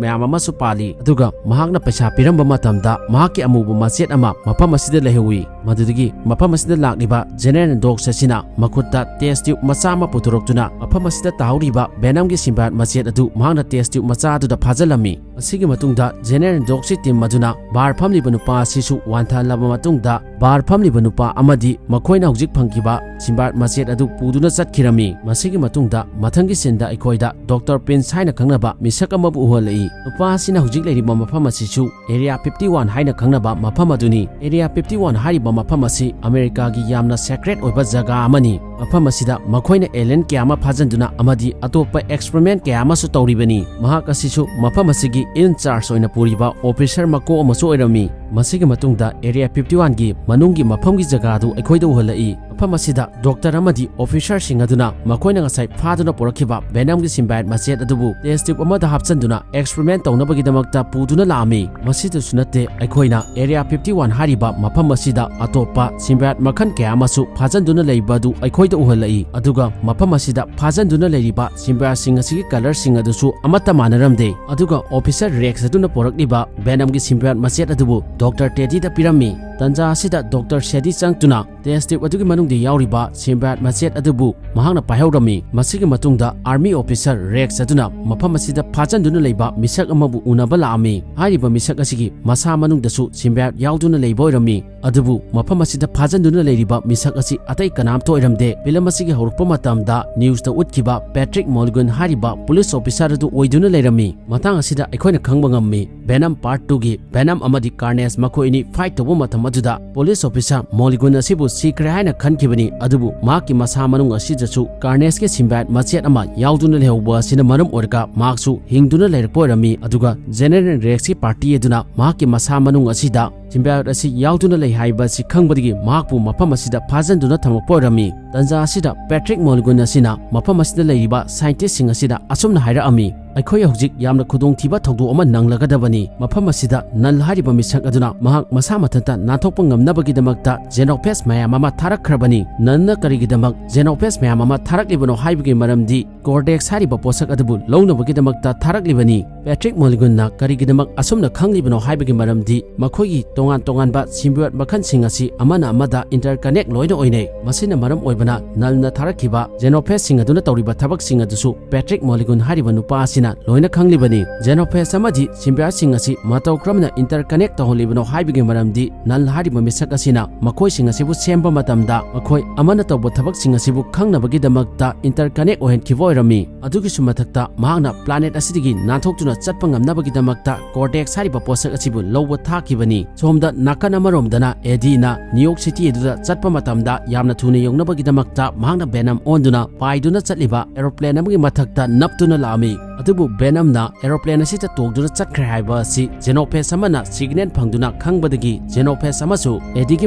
ꯃꯌꯥꯝ ꯑꯃꯁꯨ ꯄꯥꯜꯂꯤ, ꯑꯗꯨꯒ ꯃꯍꯥꯛꯅ ꯄꯩꯁꯥ ꯄꯤꯔꯝꯕ ꯃꯇꯝꯗ ꯃꯍꯥꯛꯀꯤ ꯑꯃꯨꯕ ꯃꯆꯦꯠ ꯑꯃ ꯃꯐꯝ ꯑꯁꯤꯗ ꯂꯩꯍꯧꯏ꯫ ꯃꯗꯨꯗꯒꯤ ꯃꯐꯝ ꯑꯁꯤꯗ ꯂꯥꯛꯂꯤꯕ ꯖꯦꯅꯦꯔꯦꯜ ꯗꯣꯛꯁ ꯑꯁꯤꯅ ꯃꯈꯨꯠꯇ ꯇꯦꯁ ꯇ꯭ꯌꯨꯕ ꯃꯆꯥ ꯑꯃ ꯄꯨꯊꯣꯔꯛꯇꯨꯅ ꯃꯐꯝ ꯑꯁꯤꯗ ꯇꯥꯍꯧꯔꯤꯕ ꯚꯦꯅꯝꯒꯤ ꯁꯤꯝꯕꯥꯏꯠ ꯃꯆꯦꯠ ꯑꯗꯨ ꯃꯍꯥꯛꯅ ꯇꯦꯁ ꯇ꯭ꯌꯨꯕ ꯃꯆꯥ ꯑꯗꯨꯗ ꯐꯥꯖꯤꯜꯂꯝꯃꯤ꯫ ꯃꯁꯤꯒꯤ ꯃꯇꯨꯡꯗ ꯖꯦꯅꯦꯔꯦꯜ ꯗꯣꯛꯁꯀꯤ ꯇꯤꯝ ꯑꯗꯨꯅ ꯕꯥꯔ ꯐꯝꯂꯤꯕ ꯅꯨꯄꯥ ꯑꯁꯤꯁꯨ ꯋꯥꯟꯊꯍꯜꯂꯕ ꯃꯇꯨꯡꯗ, ꯕꯥꯔ ꯐꯝꯂꯤꯕ ꯅꯨꯄꯥ ꯑꯃꯗꯤ ꯃꯈꯣꯏꯅ ꯍꯧꯖꯤꯛ ꯐꯪꯈꯤꯕ ꯁꯤꯝꯕꯥꯏꯠ ꯃꯆꯦꯠ ꯑꯗꯨ ꯄꯨꯗꯨꯅ ꯆꯠꯈꯤꯔꯝꯃꯤ꯫ ꯃꯁꯤꯒꯤ ꯃꯇꯨꯡꯗ ꯃꯊꯪꯒꯤ ꯁꯤꯟꯗ ꯑꯩꯈꯣꯏꯗ ꯗꯣꯛꯇꯔ ꯄꯤꯟꯁ ꯍꯥꯏꯅ ꯈꯪꯅꯕ ꯃꯤꯁꯛ ꯑꯃꯕꯨ ꯎꯍꯜꯂꯛꯏ꯫ ꯅꯨꯄꯥ ꯑꯁꯤꯅ ꯍꯧꯖꯤꯛ ꯂꯩꯔꯤꯕ ꯃꯐꯝ ꯑꯁꯤꯁꯨ ꯑꯦꯔꯤꯌꯥ ꯐꯤꯐꯇꯤ ꯋꯥꯟ ꯍꯥꯏꯅ ꯈꯪꯅꯕ ꯃꯐꯝ ꯑꯗꯨꯅꯤ꯫ ꯑꯦꯔꯤꯌꯥ ꯐꯤꯐꯇꯤ ꯋꯥꯟ ꯍꯥꯏꯔꯤꯕ ꯃꯐꯝ ꯑꯁꯤ ꯑꯃꯦꯔꯤꯀꯥꯒꯤ ꯌꯥꯝꯅ ꯁꯦꯀ꯭ꯔꯦꯠ ꯑꯣꯏꯕ ꯖꯒꯥ ꯑꯃꯅꯤ꯫ ꯃꯐꯝ ꯑꯁꯤꯗ ꯃꯈꯣꯏꯅ ꯑꯦꯂꯤꯌꯟ ꯀꯌꯥ ꯑꯃ ꯐꯥꯖꯤꯟꯗꯨꯅ ꯑꯃꯗꯤ ꯑꯇꯣꯞꯄ ꯑꯦꯛꯁꯄꯔꯤꯃꯦꯟ ꯀꯌꯥ ꯑꯃꯁꯨ ꯇꯧꯔꯤꯕꯅꯤ꯫ ꯃꯍꯥꯛ ꯑꯁꯤꯁꯨ ꯃꯐꯝ ꯑꯁꯤꯒꯤ ꯏꯟ ꯆꯥꯔꯖ ꯑꯣꯏꯅ ꯄꯨꯔꯤꯕ ꯑꯣꯐꯤꯁꯔ ꯃꯀꯣꯛ ꯑꯃꯁꯨ ꯑꯣꯏꯔꯝꯃꯤ꯫ ꯃꯁꯤꯒꯤ ꯃꯇꯨꯡꯗ ꯑꯦꯔꯤꯌꯥ ꯐꯤꯐꯇꯤ ꯋꯥꯟꯒꯤ ꯃꯅꯨꯡꯒꯤ ꯃꯐꯝꯒꯤ ꯖꯒꯥ ꯑꯗꯨ ꯑꯩꯈꯣꯏꯗ ꯎꯍꯜꯂꯛꯏ꯫ ꯃꯐꯝ ꯑꯁꯤꯗ ꯗꯣꯛꯇꯔ ꯑꯃꯗꯤ ꯑꯣꯐꯤꯁꯔꯁꯤꯡ ꯑꯗꯨꯅ ꯃꯈꯣꯏꯅ ꯉꯁꯥꯏ ꯐꯥꯗꯨꯅ ꯄꯨꯔꯛꯈꯤꯕ ꯚꯦꯅꯝꯒꯤ ꯁꯤꯝꯕꯥꯏꯠ ꯃꯆꯦꯠ ꯑꯗꯨꯕꯨ ꯇꯦꯁ ꯇ꯭ꯌꯨꯕ ꯑꯃꯗ ꯍꯥꯞꯆꯤꯟꯗꯨꯅ ꯑꯦꯛꯁꯄꯔꯤꯃꯦꯟ ꯇꯧꯅꯕꯒꯤꯗꯃꯛꯇ ꯄꯨꯗꯨꯅ ꯂꯥꯛꯑꯝꯃꯤ꯫ ꯃꯁꯤꯗꯁꯨ ꯅꯠꯇꯦ, ꯑꯩꯈꯣꯏꯅ ꯑꯦꯔꯤꯌꯥ ꯐꯤꯐꯇꯤ ꯋꯥꯟ ꯍꯥꯏꯔꯤꯕ ꯃꯐꯝ ꯑꯁꯤꯗ ꯑꯇꯣꯞꯄ ꯁꯤꯝꯕꯥꯏꯠ ꯃꯈꯜ ꯀꯌꯥ ꯑꯃꯁꯨ ꯐꯥꯖꯤꯟꯗꯨꯅ ꯂꯩꯕ ꯑꯗꯨ ꯑꯩꯈꯣꯏꯗ ꯎꯍꯜꯂꯛꯏ꯫ ꯑꯗꯨꯒ ꯃꯐꯝ ꯑꯁꯤꯗ ꯐꯥꯖꯤꯟꯗꯨꯅ ꯂꯩꯔꯤꯕ ꯁꯤꯝꯕꯥꯏꯠꯁꯤꯡ ꯑꯁꯤꯒꯤ ꯀꯂꯔꯁꯤꯡ ꯑꯗꯨꯁꯨ ꯑꯃꯠꯇ ꯃꯥꯟꯅꯔꯝꯗꯦ꯫ ꯑꯗꯨꯒ ꯑꯣꯐꯤꯁꯔ ꯔꯦꯛꯁ ꯑꯗꯨꯅ ꯄꯨꯔꯛꯂꯤꯕ ꯚꯦꯅꯝꯒꯤ ꯁꯤꯝꯕꯥꯏꯠ ꯃꯆꯦꯠ ꯑꯗꯨꯕꯨ ꯗꯣꯛꯇꯔ ꯇꯦꯗꯤꯗ ꯄꯤꯔꯝꯃꯤ꯫ ꯇꯟꯖꯥ ꯑꯁꯤꯗ ꯗꯣꯛꯇꯔ ꯁꯦꯗꯤ ꯆꯪꯗꯨꯅ ꯇꯦꯁ ꯇ꯭ꯌꯨꯕ ꯑꯗꯨꯒꯤ ꯃꯅꯨꯡꯗ ꯌꯥꯎꯔꯤꯕ ꯁꯤꯝꯕꯥꯏꯠ ꯃꯆꯦꯠ ꯑꯗꯨꯕꯨ ꯃꯍꯥꯛꯅ ꯄꯥꯏꯍꯧꯔꯝꯃꯤ꯫ ꯃꯁꯤꯒꯤ ꯃꯇꯨꯡꯗ ꯑꯥꯔꯃꯤ ꯑꯣꯐꯤꯁꯔ ꯔꯦꯛꯁ ꯑꯗꯨꯅ ꯃꯐꯝ ꯑꯁꯤꯗ ꯐꯥꯖꯤꯟꯗꯨꯅ ꯂꯩꯕ ꯃꯤꯁꯛ ꯑꯃꯕꯨ ꯎꯅꯕ ꯂꯥꯛꯑꯝꯃꯤ꯫ ꯍꯥꯏꯔꯤꯕ ꯃꯤꯁꯛ ꯑꯁꯤꯒꯤ ꯃꯁꯥ ꯃꯅꯨꯡꯗꯁꯨ ꯁꯤꯝꯕꯥꯏꯠ ꯌꯥꯎꯗꯨꯅ ꯂꯩꯕ ꯑꯣꯏꯔꯝꯃꯤ꯫ ꯑꯗꯨꯕꯨ ꯃꯐꯝ ꯑꯁꯤꯗ ꯐꯥꯖꯤꯟꯗꯨꯅ ꯂꯩꯔꯤꯕ ꯃꯤꯁꯛ ꯑꯁꯤ ꯑꯇꯩ ꯀꯅꯥꯝꯇ ꯑꯣꯏꯔꯝꯗꯦ꯫ ꯐꯤꯂꯝ ꯑꯁꯤꯒꯤ ꯍꯧꯔꯛꯄ ꯃꯇꯝꯗ ꯅ꯭ꯌꯨꯁꯇ ꯎꯠꯈꯤꯕ ꯄꯦꯇ꯭ꯔꯤꯛ ꯃꯣꯜꯒꯟ ꯍꯥꯏꯔꯤꯕ ꯄꯨꯂꯤꯁ ꯑꯣꯐꯤꯁꯔ ꯑꯗꯨ ꯑꯣꯏꯗꯨꯅ ꯂꯩꯔꯝꯃꯤ꯫ ꯃꯇꯥꯡ ꯑꯁꯤꯗ ꯑꯩꯈꯣꯏꯅ ꯈꯪꯕ ꯉꯝꯃꯤ, ꯚꯦꯅꯝ ꯄꯥꯔꯠ ꯇꯨꯒꯤ ꯚꯦꯅꯝ ꯑꯃꯗꯤ ꯀꯥꯔꯅꯦꯖ ꯃꯈꯣꯏ ꯑꯅꯤ ꯐꯥꯏꯠ ꯇꯧꯕ ꯃꯇꯝ ꯑꯗꯨꯗ ꯄꯨꯂꯤꯁ ꯑꯣꯐꯤꯁꯥꯔ ꯃꯣꯂꯤꯒꯨꯟ ꯑꯁꯤꯕꯨ ꯁꯤꯈ꯭ꯔꯦ ꯍꯥꯏꯅ ꯈꯟꯈꯤꯕꯅꯤ, ꯑꯗꯨꯕꯨ ꯃꯍꯥꯛꯀꯤ ꯃꯁꯥ ꯃꯅꯨꯡ ꯑꯁꯤꯗꯁꯨ ꯀꯥꯔꯅꯦꯖꯀꯤ ꯁꯤꯝꯕꯥꯏꯠ ꯃꯆꯦꯠ ꯑꯃ ꯌꯥꯎꯗꯨꯅ ꯂꯩꯍꯧꯕ ꯑꯁꯤꯅ ꯃꯔꯝ ꯑꯣꯏꯔꯒ ꯃꯍꯥꯛꯁꯨ ꯍꯤꯡꯗꯨꯅ ꯂꯩꯔꯛꯄ ꯑꯣꯏꯔꯝꯃꯤ꯫ ꯑꯗꯨꯒ ꯖꯦꯅꯦꯔꯦꯜ ꯔꯦꯛꯁꯀꯤ ꯄꯥꯔꯇꯤ ꯑꯗꯨꯅ ꯃꯍꯥꯛꯀꯤ ꯃꯁꯥ ꯃꯅꯨꯡ ꯑꯁꯤꯗ ꯁꯤꯝꯕꯥꯏꯠ ꯑꯁꯤ ꯌꯥꯎꯗꯨꯅ ꯂꯩ ꯍꯥꯏꯕ ꯑꯁꯤ ꯈꯪꯕꯗꯒꯤ ꯃꯍꯥꯛꯄꯨ ꯃꯐꯝ ꯑꯁꯤꯗ ꯐꯥꯖꯤꯟꯗꯨꯅ ꯊꯝꯃꯛꯄ ꯑꯣꯏꯔꯝꯃꯤ꯫ ꯇꯟꯖꯥ ꯑꯁꯤꯗ ꯄꯦꯇ꯭ꯔꯤꯛ ꯃꯣꯂꯤꯒꯨꯟ ꯑꯁꯤꯅ ꯃꯐꯝ ꯑꯁꯤꯗ ꯂꯩꯔꯤꯕ ꯁꯥꯏꯟꯇꯤꯁꯁꯤꯡ ꯑꯁꯤꯗ ꯑꯁꯨꯝꯅ ꯍꯥꯏꯔꯛꯑꯝꯃꯤ, "ꯑꯩꯈꯣꯏ ꯍꯧꯖꯤꯛ ꯌꯥꯝꯅ ꯈꯨꯗꯣꯡꯊꯤꯕ ꯊꯧꯗꯣꯛ ꯑꯃ ꯅꯪꯂꯒꯗꯕꯅꯤ꯫ ꯃꯐꯝ ꯑꯁꯤꯗ ꯅꯜ ꯍꯥꯏꯔꯤꯕ ꯃꯤꯁꯛ ꯑꯗꯨꯅ ꯃꯍꯥꯛ ꯃꯁꯥ ꯃꯊꯟꯇ ꯅꯥꯟꯊꯣꯛꯄ ꯉꯝꯅꯕꯒꯤꯗꯃꯛꯇ ꯖꯦꯅꯣꯐꯦꯖ ꯃꯌꯥꯝ ꯑꯃ ꯊꯥꯔꯛꯈ꯭ꯔꯕꯅꯤ꯫ ꯅꯜꯅ ꯀꯔꯤꯒꯤꯗꯃꯛ ꯖꯦꯅꯣꯐꯦꯖ ꯃꯌꯥꯝ ꯑꯃ ꯊꯥꯔꯛꯂꯤꯕꯅꯣ ꯍꯥꯏꯕꯒꯤ ꯃꯔꯝꯗꯤ ꯀꯣꯔꯗꯦꯛꯁ ꯍꯥꯏꯔꯤꯕ ꯄꯣꯠꯁꯛ ꯑꯗꯨꯕꯨ ꯂꯧꯅꯕꯒꯤꯗꯃꯛꯇ ꯊꯥꯔꯛꯂꯤꯕꯅꯤ꯫" ꯄꯦꯇ꯭ꯔꯤꯛ ꯃꯣꯂꯤꯒꯨꯟꯅ ꯀꯔꯤꯒꯤꯗꯃꯛ ꯑꯁꯨꯝꯅ ꯈꯪꯂꯤꯕꯅꯣ ꯍꯥꯏꯕꯒꯤ ꯃꯔꯝꯗꯤ ꯃꯈꯣꯏꯒꯤ ꯇꯣꯉꯥꯟ ꯇꯣꯉꯥꯟꯕ ꯁꯤꯝꯕꯤꯌꯣꯠ ꯃꯈꯜꯁꯤꯡ ꯑꯁꯤ ꯑꯃꯅ ꯑꯃꯗ ꯏꯟꯇꯔꯀꯅꯦꯛ ꯂꯣꯏꯅ ꯑꯣꯏꯅꯩ꯫ ꯃꯁꯤꯅ ꯃꯔꯝ ꯑꯣꯏꯕꯅ ꯅꯜꯅ ꯊꯥꯔꯛꯈꯤꯕ ꯖꯦꯅꯣꯐꯦꯖꯁꯤꯡ ꯑꯗꯨꯅ ꯇꯧꯔꯤꯕ ꯊꯕꯛꯁꯤꯡ ꯑꯗꯨꯁꯨ ꯄꯦꯇ꯭ꯔꯤꯛ ꯃꯣꯂꯤꯒꯨꯟ ꯍꯥꯏꯔꯤꯕ ꯅꯨꯄꯥ ꯑꯁꯤꯅ ꯂꯣꯏꯅ ꯈꯪꯂꯤꯕꯅꯤ꯫ ꯖꯦꯅꯣꯐꯦꯖ ꯑꯃꯗꯤ ꯁꯤꯝꯕꯤꯌꯣꯠꯁꯤꯡ ꯑꯁꯤ ꯃꯇꯧ ꯀꯔꯝꯅ ꯏꯟꯇꯔꯀꯅꯦꯛ ꯇꯧꯍꯜꯂꯤꯕꯅꯣ ꯍꯥꯏꯕꯒꯤ ꯃꯔꯝꯗꯤ ꯅꯜ ꯍꯥꯏꯔꯤꯕ ꯃꯤꯁꯛ ꯑꯁꯤꯅ ꯃꯈꯣꯏꯁꯤꯡ ꯑꯁꯤꯕꯨ ꯁꯦꯝꯕ ꯃꯇꯝꯗ ꯃꯈꯣꯏ ꯑꯃꯅ ꯇꯧꯕ ꯊꯕꯛꯁꯤꯡ ꯑꯁꯤꯕꯨ ꯈꯪꯅꯕꯒꯤꯗꯃꯛꯇ ꯏꯟꯇꯔꯀꯅꯦꯛ ꯑꯣꯏꯍꯟꯈꯤꯕ ꯑꯣꯏꯔꯝꯃꯤ꯫ ꯑꯗꯨꯒꯤꯁꯨ ꯃꯊꯛꯇ ꯃꯍꯥꯛꯅ ꯄ꯭ꯂꯥꯅꯦꯠ ꯑꯁꯤꯗꯒꯤ ꯅꯥꯟꯊꯣꯛꯇꯨꯅ ꯆꯠꯄ ꯉꯝꯅꯕꯒꯤꯗꯃꯛꯇ ꯀꯣꯔꯗꯦꯛꯁ ꯍꯥꯏꯔꯤꯕ ꯄꯣꯠꯁꯛ ꯑꯁꯤꯕꯨ ꯂꯧꯕ ꯊꯥꯈꯤꯕꯅꯤ꯫ ꯁꯣꯝꯗ ꯅꯥꯀꯟ ꯑꯃꯔꯣꯝꯗꯅ ꯑꯦꯗꯤꯅ ꯅ꯭ꯌꯨ ꯌꯣꯔꯛ ꯁꯤꯇꯤ ꯑꯗꯨꯗ ꯆꯠꯄ ꯃꯇꯝꯗ ꯌꯥꯝꯅ ꯊꯨꯅ ꯌꯧꯅꯕꯒꯤꯗꯃꯛꯇ ꯃꯍꯥꯛꯅ ꯚꯦꯅꯝ ꯑꯣꯟꯗꯨꯅ ꯄꯥꯏꯗꯨꯅ ꯆꯠꯂꯤꯕ ꯑꯦꯔꯣꯄ꯭ꯂꯦꯟ ꯑꯃꯒꯤ ꯃꯊꯛꯇ ꯅꯞꯇꯨꯅ ꯂꯥꯛꯑꯝꯃꯤ꯫ ꯑꯗꯨꯕꯨ ꯚꯦꯅꯝꯅ ꯑꯦꯔꯣꯄ꯭ꯂꯦꯟ ꯑꯁꯤꯗ ꯇꯣꯡꯗꯨꯅ ꯆꯠꯈ꯭ꯔꯦ ꯍꯥꯏꯕ ꯑꯁꯤ ꯖꯦꯅꯣꯐꯦꯖ ꯑꯃꯅ ꯁꯤꯒꯅꯦꯜ ꯐꯪꯗꯨꯅ ꯈꯪꯕꯗꯒꯤ ꯖꯦꯅꯣꯐꯦꯖ ꯑꯃꯁꯨ ꯑꯦꯗꯤꯒꯤ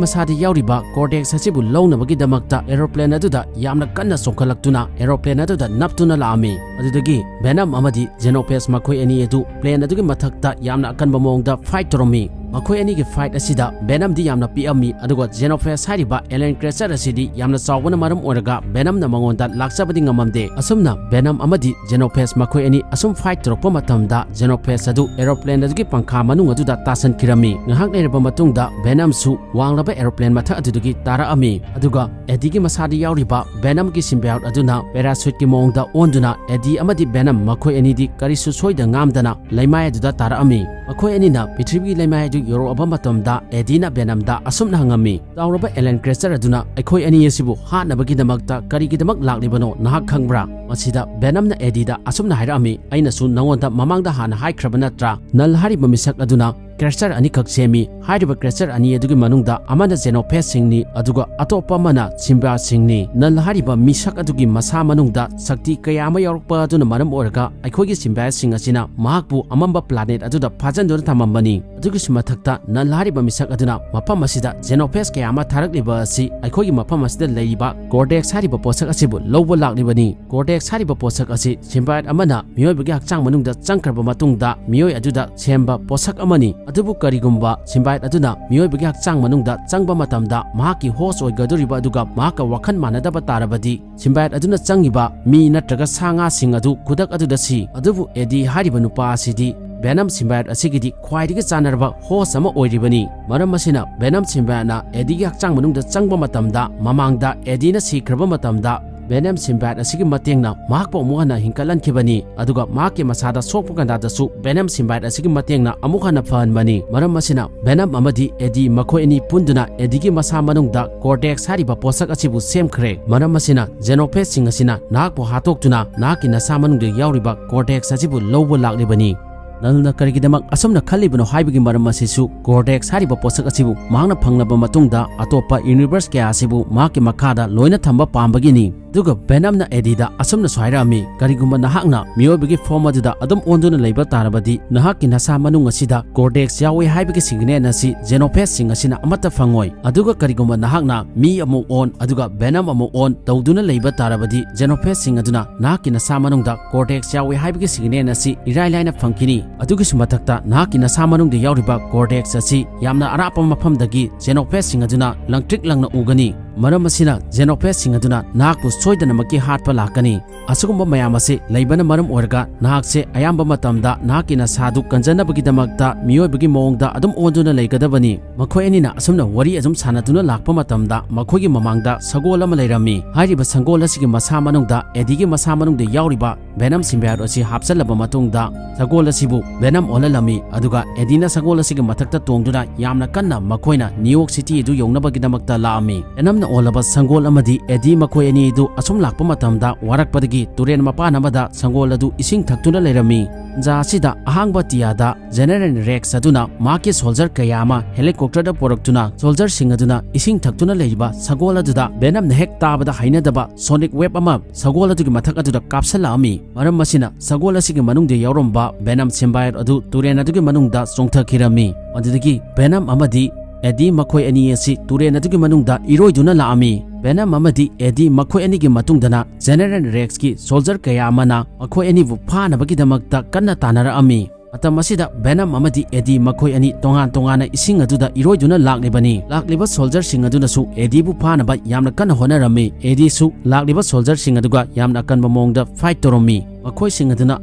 ꯃꯁꯥꯗ ꯌꯥꯎꯔꯤꯕ ꯀꯣꯔꯗꯦꯛꯁ ꯑꯁꯤꯕꯨ ꯂꯧꯅꯕꯒꯤꯗꯃꯛꯇ ꯑꯦꯔꯣꯄ꯭ꯂꯦꯟ ꯑꯗꯨꯗ ꯌꯥꯝꯅ ꯀꯟꯅ ꯆꯣꯡꯈꯠꯂꯛꯇꯨꯅ ꯑꯦꯔꯣꯄ꯭ꯂꯦꯟ ꯑꯗꯨꯗ ꯅꯞꯇꯨꯅ ꯂꯥꯛꯑꯝꯃꯤ꯫ ꯑꯗꯨꯗꯒꯤ ꯚꯦꯅꯝ ꯑꯃꯗꯤ ꯖꯦꯅꯣꯐꯦꯖ ꯃꯈꯣꯏ ꯑꯅꯤ ꯑꯗꯨ ꯄ꯭ꯂꯦꯟ ꯑꯗꯨꯒꯤ ꯃꯊꯛꯇ ꯌꯥꯝꯅ ꯑꯀꯟꯕ ꯃꯑꯣꯡꯗ ꯐꯥꯏꯠ ꯇꯧꯔꯝꯃꯤ꯫ ꯃꯈꯣꯏ ꯑꯅꯤꯒꯤ ꯐꯥꯏꯠ ꯑꯁꯤꯗ ꯚꯦꯅꯝꯗꯤ ꯌꯥꯝꯅ ꯄꯤꯛꯑꯝꯃꯤ, ꯑꯗꯨꯒ ꯖꯦꯅꯣꯐꯦꯖ ꯍꯥꯏꯔꯤꯕ ꯑꯦꯂꯤꯌꯟ ꯀ꯭ꯔꯦꯆꯔ ꯑꯁꯤꯗꯤ ꯌꯥꯝꯅ ꯆꯥꯎꯕꯅ ꯃꯔꯝ ꯑꯣꯏꯔꯒ ꯚꯦꯅꯝꯅ ꯃꯉꯣꯟꯗ ꯂꯥꯛꯆꯕꯗꯤ ꯉꯝꯃꯝꯗꯦ꯫ ꯑꯁꯨꯝꯅ ꯚꯦꯅꯝ ꯑꯃꯗꯤ ꯖꯦꯅꯣꯐꯦꯖ ꯃꯈꯣꯏ ꯑꯅꯤ ꯑꯁꯨꯝ ꯐꯥꯏꯠ ꯇꯧꯔꯛꯄ ꯃꯇꯝꯗ ꯖꯦꯅꯣꯐꯦꯖ ꯑꯗꯨ ꯑꯦꯔꯣꯄ꯭ꯂꯦꯟ ꯑꯗꯨꯒꯤ ꯄꯪꯈꯥ ꯃꯅꯨꯡ ꯑꯗꯨꯗ ꯇꯥꯁꯟꯈꯤꯔꯝꯃꯤ꯫ ꯉꯥꯏꯍꯥꯛ ꯂꯩꯔꯕ ꯃꯇꯨꯡꯗ ꯚꯦꯅꯝꯁꯨ ꯋꯥꯡꯂꯕ ꯑꯦꯔꯣꯄ꯭ꯂꯦꯟ ꯃꯊꯛ ꯑꯗꯨꯗꯒꯤ ꯇꯥꯔꯛꯑꯝꯃꯤ꯫ ꯑꯗꯨꯒ ꯑꯦꯗꯤꯒꯤ ꯃꯁꯥꯗ ꯌꯥꯎꯔꯤꯕ ꯚꯦꯅꯝꯒꯤ ꯁꯤꯝꯕꯤꯌꯣꯠ ꯑꯗꯨꯅ ꯄꯦꯔꯥꯁꯨꯠꯀꯤ ꯃꯑꯣꯡꯗ ꯑꯣꯟꯗꯨꯅ ꯑꯦꯗꯤ ꯑꯃꯗꯤ ꯚꯦꯅꯝ ꯃꯈꯣꯏ ꯑꯅꯤꯗꯤ ꯀꯔꯤꯁꯨ ꯁꯣꯏꯗ ꯉꯥꯝꯗꯅ ꯂꯩꯃꯥꯏ ꯑꯗꯨꯗ ꯇꯥꯔꯛꯑꯝꯃꯤ꯫ ꯃꯈꯣꯏ ꯑꯅꯤꯅ ꯄ꯭ꯔꯤꯊꯤꯕꯤꯒꯤ ꯂꯩꯃꯥꯏ ꯑꯗꯨ ꯌꯧꯔꯛꯑꯕ ꯃꯇꯝꯗ ꯑꯦꯗꯤꯅ ꯚꯦꯅꯝꯗ ꯑꯁꯨꯝꯅ ꯍꯪꯉꯝꯃꯤ, "ꯆꯥꯎꯔꯕ ꯑꯦꯂꯤꯌꯟ ꯀ꯭ꯔꯦꯆꯔ ꯑꯗꯨꯅ ꯑꯩꯈꯣꯏ ꯑꯅꯤ ꯑꯁꯤꯕꯨ ꯍꯥꯠꯅꯕꯒꯤꯗꯃꯛꯇ ꯀꯔꯤꯒꯤꯗꯃꯛ ꯂꯥꯛꯂꯤꯕꯅꯣ ꯅꯍꯥꯛ ꯈꯪꯕ꯭ꯔꯥ?" ꯃꯁꯤꯗ ꯚꯦꯅꯝꯅ ꯑꯦꯗꯤꯗ ꯑꯁꯨꯝꯅ ꯍꯥꯏꯔꯛꯑꯝꯃꯤ, "ꯑꯩꯅꯁꯨ ꯅꯉꯣꯟꯗ ꯃꯃꯥꯡꯗ ꯍꯥꯟꯅ ꯍꯥꯏꯈ꯭ꯔꯕ ꯅꯠꯇ꯭ꯔꯥ? ꯅꯜ ꯍꯥꯏꯔꯤꯕ ꯃꯤꯁꯛ ꯑꯗꯨꯅ creature ꯑꯅꯤꯈꯛ ꯁꯦꯝꯃꯤ꯫ ꯍꯥꯏꯔꯤꯕ creature ꯑꯅꯤ ꯑꯗꯨꯒꯤ ꯃꯅꯨꯡꯗ ꯑꯃꯅ Xenophagesꯁꯤꯡꯅꯤ, ꯑꯗꯨꯒ ꯑꯇꯣꯞꯄ ꯑꯃꯅ symbioteꯁꯤꯡꯅꯤ꯫ Null ꯍꯥꯏꯔꯤꯕ ꯃꯤꯁꯛ ꯑꯗꯨꯒꯤ ꯃꯁꯥ ꯃꯅꯨꯡꯗ ꯁꯛꯇꯤ ꯀꯌꯥ ꯑꯃ ꯌꯥꯎꯔꯛꯄ ꯑꯗꯨꯅ ꯃꯔꯝ ꯑꯣꯏꯔꯒ ꯑꯩꯈꯣꯏꯒꯤ symbioteꯁꯤꯡ ꯑꯁꯤꯅ ꯃꯍꯥꯛꯄꯨ ꯑꯃꯝꯕ planet ꯑꯗꯨꯗ ꯐꯥꯖꯤꯟꯗꯨꯅ ꯊꯝꯃꯝꯕꯅꯤ꯫ ꯑꯗꯨꯒꯤꯁꯨ ꯃꯊꯛꯇ Null ꯍꯥꯏꯔꯤꯕ ꯃꯤꯁꯛ ꯑꯗꯨꯅ ꯃꯐꯝ ꯑꯁꯤꯗ Xenophage ꯀꯌꯥ ꯑꯃ ꯊꯥꯔꯛꯂꯤꯕ ꯑꯁꯤ ꯑꯩꯈꯣꯏꯒꯤ ꯃꯐꯝ ꯑꯁꯤꯗ ꯂꯩꯔꯤꯕ Cortex ꯍꯥꯏꯔꯤꯕ ꯄꯣꯠꯁꯛ ꯑꯁꯤꯕꯨ ꯂꯧꯕ ꯂꯥꯛꯂꯤꯕꯅꯤ꯫ Cortex ꯍꯥꯏꯔꯤꯕ ꯄꯣꯠꯁꯛ ꯑꯁꯤ symbiote ꯑꯃꯅ ꯃꯤꯑꯣꯏꯕꯒꯤ ꯍꯛꯆꯥꯡ ꯃꯅꯨꯡꯗ ꯆꯪꯈ꯭ꯔꯕ ꯃꯇꯨꯡꯗ ꯃꯤꯑꯣꯏ ꯑꯗꯨꯗ ꯁꯦꯝꯕ ꯄꯣꯠꯁꯛ ꯑꯃꯅꯤ꯫ ꯑꯗꯨꯕꯨ ꯀꯔꯤꯒꯨꯝꯕ symbiote ꯑꯗꯨꯅ ꯃꯤꯑꯣꯏꯕꯒꯤ ꯍꯛꯆꯥꯡ ꯃꯅꯨꯡꯗ ꯆꯪꯕ ꯃꯇꯝꯗ ꯃꯍꯥꯛꯀꯤ host ꯑꯣꯏꯒꯗꯧꯔꯤꯕ ꯑꯗꯨꯒ ꯃꯍꯥꯛꯀ ꯋꯥꯈꯜ ꯃꯥꯟꯅꯗꯕ ꯇꯥꯔꯕꯗꯤ, symbiote ꯑꯗꯨꯅ ꯆꯪꯉꯤꯕ ꯃꯤ ꯅꯠꯇ꯭ꯔꯒ ꯁꯥ ꯉꯥꯁꯤꯡ ꯑꯗꯨ ꯈꯨꯗꯛ ꯑꯗꯨꯗ ꯁꯤ꯫ ꯑꯗꯨꯕꯨ Eddie ꯍꯥꯏꯔꯤꯕ ꯅꯨꯄꯥ ꯑꯁꯤꯗꯤ Venom symbiote ꯑꯁꯤꯒꯤꯗꯤ ꯈ꯭ꯋꯥꯏꯗꯒꯤ ꯆꯥꯟꯅꯔꯕ host ꯑꯃ ꯑꯣꯏꯔꯤꯕꯅꯤ꯫ ꯃꯔꯝ ꯑꯁꯤꯅ Venom symbioteꯅ Eddieꯒꯤ ꯍꯛꯆꯥꯡ ꯃꯅꯨꯡꯗ ꯆꯪꯕ ꯃꯇꯝꯗ, ꯃꯃꯥꯡꯗ Eddieꯅ ꯁꯤꯈ꯭ꯔꯕ ꯃꯇꯝꯗ, Venom symbiote ꯑꯁꯤꯒꯤ ꯃꯇꯦꯡꯅ ꯃꯍꯥꯛꯄꯨ ꯑꯃꯨꯛ ꯍꯟꯅ ꯍꯤꯡꯒꯠꯍꯟꯈꯤꯕꯅꯤ, ꯑꯗꯨꯒ ꯃꯍꯥꯛꯀꯤ ꯃꯁꯥꯗ ꯁꯣꯛꯄ ꯀꯟꯗꯥꯗꯁꯨ Venom symbiote ꯑꯁꯤꯒꯤ ꯃꯇꯦꯡꯅ ꯑꯃꯨꯛ ꯍꯟꯅ ꯐꯍꯟꯕꯅꯤ꯫ ꯃꯔꯝ ꯑꯁꯤꯅ Venom ꯑꯃꯗꯤ Eddie ꯃꯈꯣꯏ ꯑꯅꯤ ꯄꯨꯟꯗꯨꯅ Eddieꯒꯤ ꯃꯁꯥ ꯃꯅꯨꯡꯗ Cortex ꯍꯥꯏꯔꯤꯕ ꯄꯣꯠꯁꯛ ꯑꯁꯤꯕꯨ ꯁꯦꯝꯈ꯭ꯔꯦ꯫ ꯃꯔꯝ ꯑꯁꯤꯅ Xenophageꯁꯤꯡ ꯑꯁꯤꯅ ꯅꯍꯥꯛꯄꯨ ꯍꯥꯠꯇꯣꯛꯇꯨꯅ ꯅꯍꯥꯛꯀꯤ ꯅꯁꯥ ꯃꯅꯨꯡꯗ ꯌꯥꯎꯔꯤꯕ Cortex ꯑꯁꯤꯕꯨ ꯂꯧꯕ ꯂꯥꯛꯂꯤꯕꯅꯤ꯫ Nullꯅ ꯀꯔꯤꯒꯤꯗꯃꯛ ꯑꯁꯨꯝꯅ ꯈꯜꯂꯤꯕꯅꯣ ꯍꯥꯏꯕꯒꯤ ꯃꯔꯝ ꯑꯁꯤꯁꯨ, Cortex ꯍꯥꯏꯔꯤꯕ ꯄꯣꯠꯁꯛ ꯑꯁꯤꯕꯨ ꯃꯍꯥꯛꯅ ꯐꯪꯂꯕ ꯃꯇꯨꯡꯗ ꯑꯇꯣꯞꯄ universe ꯀꯌꯥ ꯑꯁꯤꯕꯨ ꯃꯍꯥꯛꯀꯤ ꯃꯈꯥꯗ ꯂꯣꯏꯅ ꯊꯝꯕ ꯄꯥꯝꯕꯒꯤꯅꯤ꯫ ꯑꯗꯨꯒ Venomꯅ Eddieꯗ ꯑꯁꯨꯝꯅꯁꯨ ꯍꯥꯏꯔꯛꯑꯝꯃꯤ, "ꯀꯔꯤꯒꯨꯝꯕ ꯅꯍꯥꯛꯅ ꯃꯤꯑꯣꯏꯕꯒꯤ form ꯑꯗꯨꯗ ꯑꯗꯨꯝ ꯑꯣꯟꯗꯨꯅ ꯂꯩꯕ ꯇꯥꯔꯕꯗꯤ, ꯅꯍꯥꯛꯀꯤ ꯅꯁꯥ ꯃꯅꯨꯡ ꯑꯁꯤꯗ Cortex ꯌꯥꯎꯏ ꯍꯥꯏꯕꯒꯤ signal ꯑꯁꯤ Xenophageꯁꯤꯡ ꯑꯁꯤꯅ ꯑꯃꯠꯇ ꯐꯪꯉꯣꯏ꯫ ꯑꯗꯨꯒ ꯀꯔꯤꯒꯨꯝꯕ ꯅꯍꯥꯛꯅ ꯃꯤ ꯑꯃꯨꯛ ꯑꯣꯟ ꯑꯗꯨꯒ Venom ꯑꯃꯨꯛ ꯑꯣꯟ ꯇꯧꯗꯨꯅ ꯂꯩꯕ ꯇꯥꯔꯕꯗꯤ, Xenophageꯁꯤꯡ ꯑꯗꯨꯅ ꯅꯍꯥꯛꯀꯤ ꯅꯁꯥ ꯃꯅꯨꯡꯗ Cortex ꯌꯥꯎꯏ ꯍꯥꯏꯕꯒꯤ signal ꯑꯁꯤ ꯏꯔꯥꯏ ꯂꯥꯏꯅ ꯐꯪꯈꯤꯅꯤ꯫ ꯑꯗꯨꯒꯤꯁꯨ ꯃꯊꯛꯇ, ꯅꯍꯥꯛꯀꯤ ꯅꯁꯥ ꯃꯅꯨꯡꯗ ꯌꯥꯎꯔꯤꯕ Cortex ꯑꯁꯤ ꯌꯥꯝꯅ ꯑꯔꯥꯞꯄ ꯃꯐꯝꯗꯒꯤ Xenophageꯁꯤꯡ ꯑꯗꯨꯅ ꯂꯪꯇ꯭ꯔꯤꯛ ꯂꯪꯅ ꯎꯒꯅꯤ꯫ ꯃꯔꯝ ꯑꯁꯤꯅ, Xenophageꯁꯤꯡ ꯑꯗꯨꯅ ꯅꯍꯥꯛꯄꯨ ꯁꯣꯏꯗꯅꯃꯛꯀꯤ ꯍꯥꯠꯄ ꯂꯥꯛꯀꯅꯤ꯫ ꯑꯁꯤꯒꯨꯝꯕ ꯃꯌꯥꯝ ꯑꯁꯤ ꯂꯩꯕꯅ ꯃꯔꯝ ꯑꯣꯏꯔꯒ, ꯅꯍꯥꯛꯁꯦ ꯑꯌꯥꯝꯕ ꯃꯇꯝꯗ ꯅꯍꯥꯛꯀꯤ ꯅꯁꯥꯗꯨ ꯀꯟꯖꯅꯕꯒꯤꯗꯃꯛꯇ ꯃꯤꯑꯣꯏꯕꯒꯤ ꯃꯑꯣꯡꯗ ꯑꯗꯨꯝ ꯑꯣꯟꯗꯨꯅ ꯂꯩꯒꯗꯕꯅꯤ꯫" ꯃꯈꯣꯏ ꯑꯅꯤꯅ ꯑꯁꯨꯝꯅ ꯋꯥꯔꯤ ꯑꯗꯨꯝ ꯁꯥꯟꯅꯗꯨꯅ ꯂꯥꯛꯄ ꯃꯇꯝꯗ, ꯃꯈꯣꯏꯒꯤ ꯃꯃꯥꯡꯗ ꯁꯒꯣꯜ ꯑꯃ ꯂꯩꯔꯝꯃꯤ꯫ ꯍꯥꯏꯔꯤꯕ ꯁꯒꯣꯜ ꯑꯁꯤꯒꯤ ꯃꯁꯥ ꯃꯅꯨꯡꯗ, Eddieꯒꯤ ꯃꯁꯥ ꯃꯅꯨꯡꯗ ꯌꯥꯎꯔꯤꯕ Venom symbiote ꯑꯁꯤ ꯍꯥꯞꯆꯜꯂꯕ ꯃꯇꯨꯡꯗ, ꯁꯒꯣꯜ ꯑꯁꯤꯕꯨ ꯚꯦꯅꯝ ꯑꯣꯜꯍꯜꯂꯝꯃꯤ꯫ ꯑꯗꯨꯒ ꯑꯦꯗꯤꯅ ꯁꯒꯣꯜ ꯑꯁꯤꯒꯤ ꯃꯊꯛꯇ ꯇꯣꯡꯗꯨꯅ ꯌꯥꯝꯅ ꯀꯟꯅ ꯃꯈꯣꯏꯅ ꯅ꯭ꯌꯨ ꯌꯣꯔꯛ ꯁꯤꯇꯤ ꯑꯗꯨ ꯌꯧꯅꯕꯒꯤꯗꯃꯛꯇ ꯂꯥꯛꯑꯝꯃꯤ꯫ ꯚꯦꯅꯝꯅ ꯑꯣꯜꯂꯕ ꯁꯒꯣꯜ ꯑꯃꯗꯤ ꯑꯦꯗꯤ ꯃꯈꯣꯏ ꯑꯅꯤ ꯑꯗꯨ ꯑꯁꯨꯝ ꯂꯥꯛꯄ ꯃꯇꯝꯗ ꯋꯥꯔꯛꯄꯗꯒꯤ ꯇꯨꯔꯦꯜ ꯃꯄꯥꯟ ꯑꯃꯗ ꯁꯒꯣꯜ ꯑꯗꯨ ꯏꯁꯤꯡ ꯊꯛꯇꯨꯅ ꯂꯩꯔꯝꯃꯤ꯫ ꯇꯟꯖꯥ ꯑꯁꯤꯗ ꯑꯍꯥꯡꯕ ꯑꯇꯤꯌꯥꯗ ꯖꯦꯅꯦꯔꯦꯜ ꯔꯦꯛꯁ ꯑꯗꯨꯅ ꯃꯍꯥꯛꯀꯤ ꯁꯣꯜꯖꯔ ꯀꯌꯥ ꯑꯃ ꯍꯦꯂꯤꯀꯣꯞꯇꯔꯗ ꯄꯨꯔꯛꯇꯨꯅ ꯁꯣꯜꯖꯔꯁꯤꯡ ꯑꯗꯨꯅ ꯏꯁꯤꯡ ꯊꯛꯇꯨꯅ ꯂꯩꯔꯤꯕ ꯁꯒꯣꯜ ꯑꯗꯨꯗ ꯚꯦꯅꯝꯅ ꯍꯦꯛ ꯇꯥꯕꯗ ꯍꯩꯅꯗꯕ ꯁꯣꯅꯤꯛ ꯋꯦꯕ ꯑꯃ ꯁꯒꯣꯜ ꯑꯗꯨꯒꯤ ꯃꯊꯛ ꯑꯗꯨꯗ ꯀꯥꯞꯁꯤꯜꯂꯛꯑꯝꯃꯤ꯫ ꯃꯔꯝ ꯑꯁꯤꯅ ꯁꯒꯣꯜ ꯑꯁꯤꯒꯤ ꯃꯅꯨꯡꯗ ꯌꯥꯎꯔꯝꯕ ꯚꯦꯅꯝ ꯁꯤꯝꯕꯥꯏꯠ ꯑꯗꯨ ꯇꯨꯔꯦꯜ ꯑꯗꯨꯒꯤ ꯃꯅꯨꯡꯗ ꯆꯣꯡꯊꯈꯤꯔꯝꯃꯤ꯫ ꯃꯗꯨꯗꯒꯤ ꯚꯦꯅꯝ ꯑꯃꯗꯤ ꯑꯦꯗꯤ ꯃꯈꯣꯏ ꯑꯅꯤ ꯑꯁꯤ ꯇꯨꯔꯦꯜ ꯑꯗꯨꯒꯤ ꯃꯅꯨꯡꯗ ꯏꯔꯣꯏꯗꯨꯅ ꯂꯥꯛꯑꯝꯃꯤ꯫ ꯚꯦꯅꯝ ꯑꯃꯗꯤ ꯑꯦꯗꯤ ꯃꯈꯣꯏ ꯑꯅꯤꯒꯤ ꯃꯇꯨꯡꯗꯅ ꯖꯦꯅꯦꯔꯦꯜ ꯔꯦꯛꯁꯀꯤ ꯁꯣꯜꯖꯔ ꯀꯌꯥ ꯑꯃꯅ ꯃꯈꯣꯏ ꯑꯅꯤꯕꯨ ꯐꯥꯅꯕꯒꯤꯗꯃꯛꯇ ꯀꯟꯅ ꯇꯥꯟꯅꯔꯛꯑꯝꯃꯤ꯫ ꯃꯇꯝ ꯑꯁꯤꯗ ꯚꯦꯅꯝ ꯑꯃꯗꯤ ꯑꯦꯗꯤ ꯃꯈꯣꯏ ꯑꯅꯤ ꯇꯣꯉꯥꯟ ꯇꯣꯉꯥꯟꯅ ꯏꯁꯤꯡ ꯑꯗꯨꯗ ꯏꯔꯣꯏꯗꯨꯅ ꯂꯥꯛꯂꯤꯕꯅꯤ꯫ ꯂꯥꯛꯂꯤꯕ ꯁꯣꯜꯖꯔꯁꯤꯡ ꯑꯗꯨꯅꯁꯨ ꯑꯦꯗꯤꯕꯨ ꯐꯥꯅꯕ ꯌꯥꯝꯅ ꯀꯟꯅ ꯍꯣꯠꯅꯔꯝꯃꯤ꯫ ꯑꯦꯗꯤꯁꯨ ꯂꯥꯛꯂꯤꯕ ꯁꯣꯜꯖꯔꯁꯤꯡ ꯑꯗꯨꯒ ꯌꯥꯝꯅ ꯑꯀꯟꯕ ꯃꯑꯣꯡꯗ ꯐꯥꯏꯠ ꯇꯧꯔꯝꯃꯤ꯫ ꯃꯈꯣꯏꯁꯤꯡ ꯑꯗꯨꯅ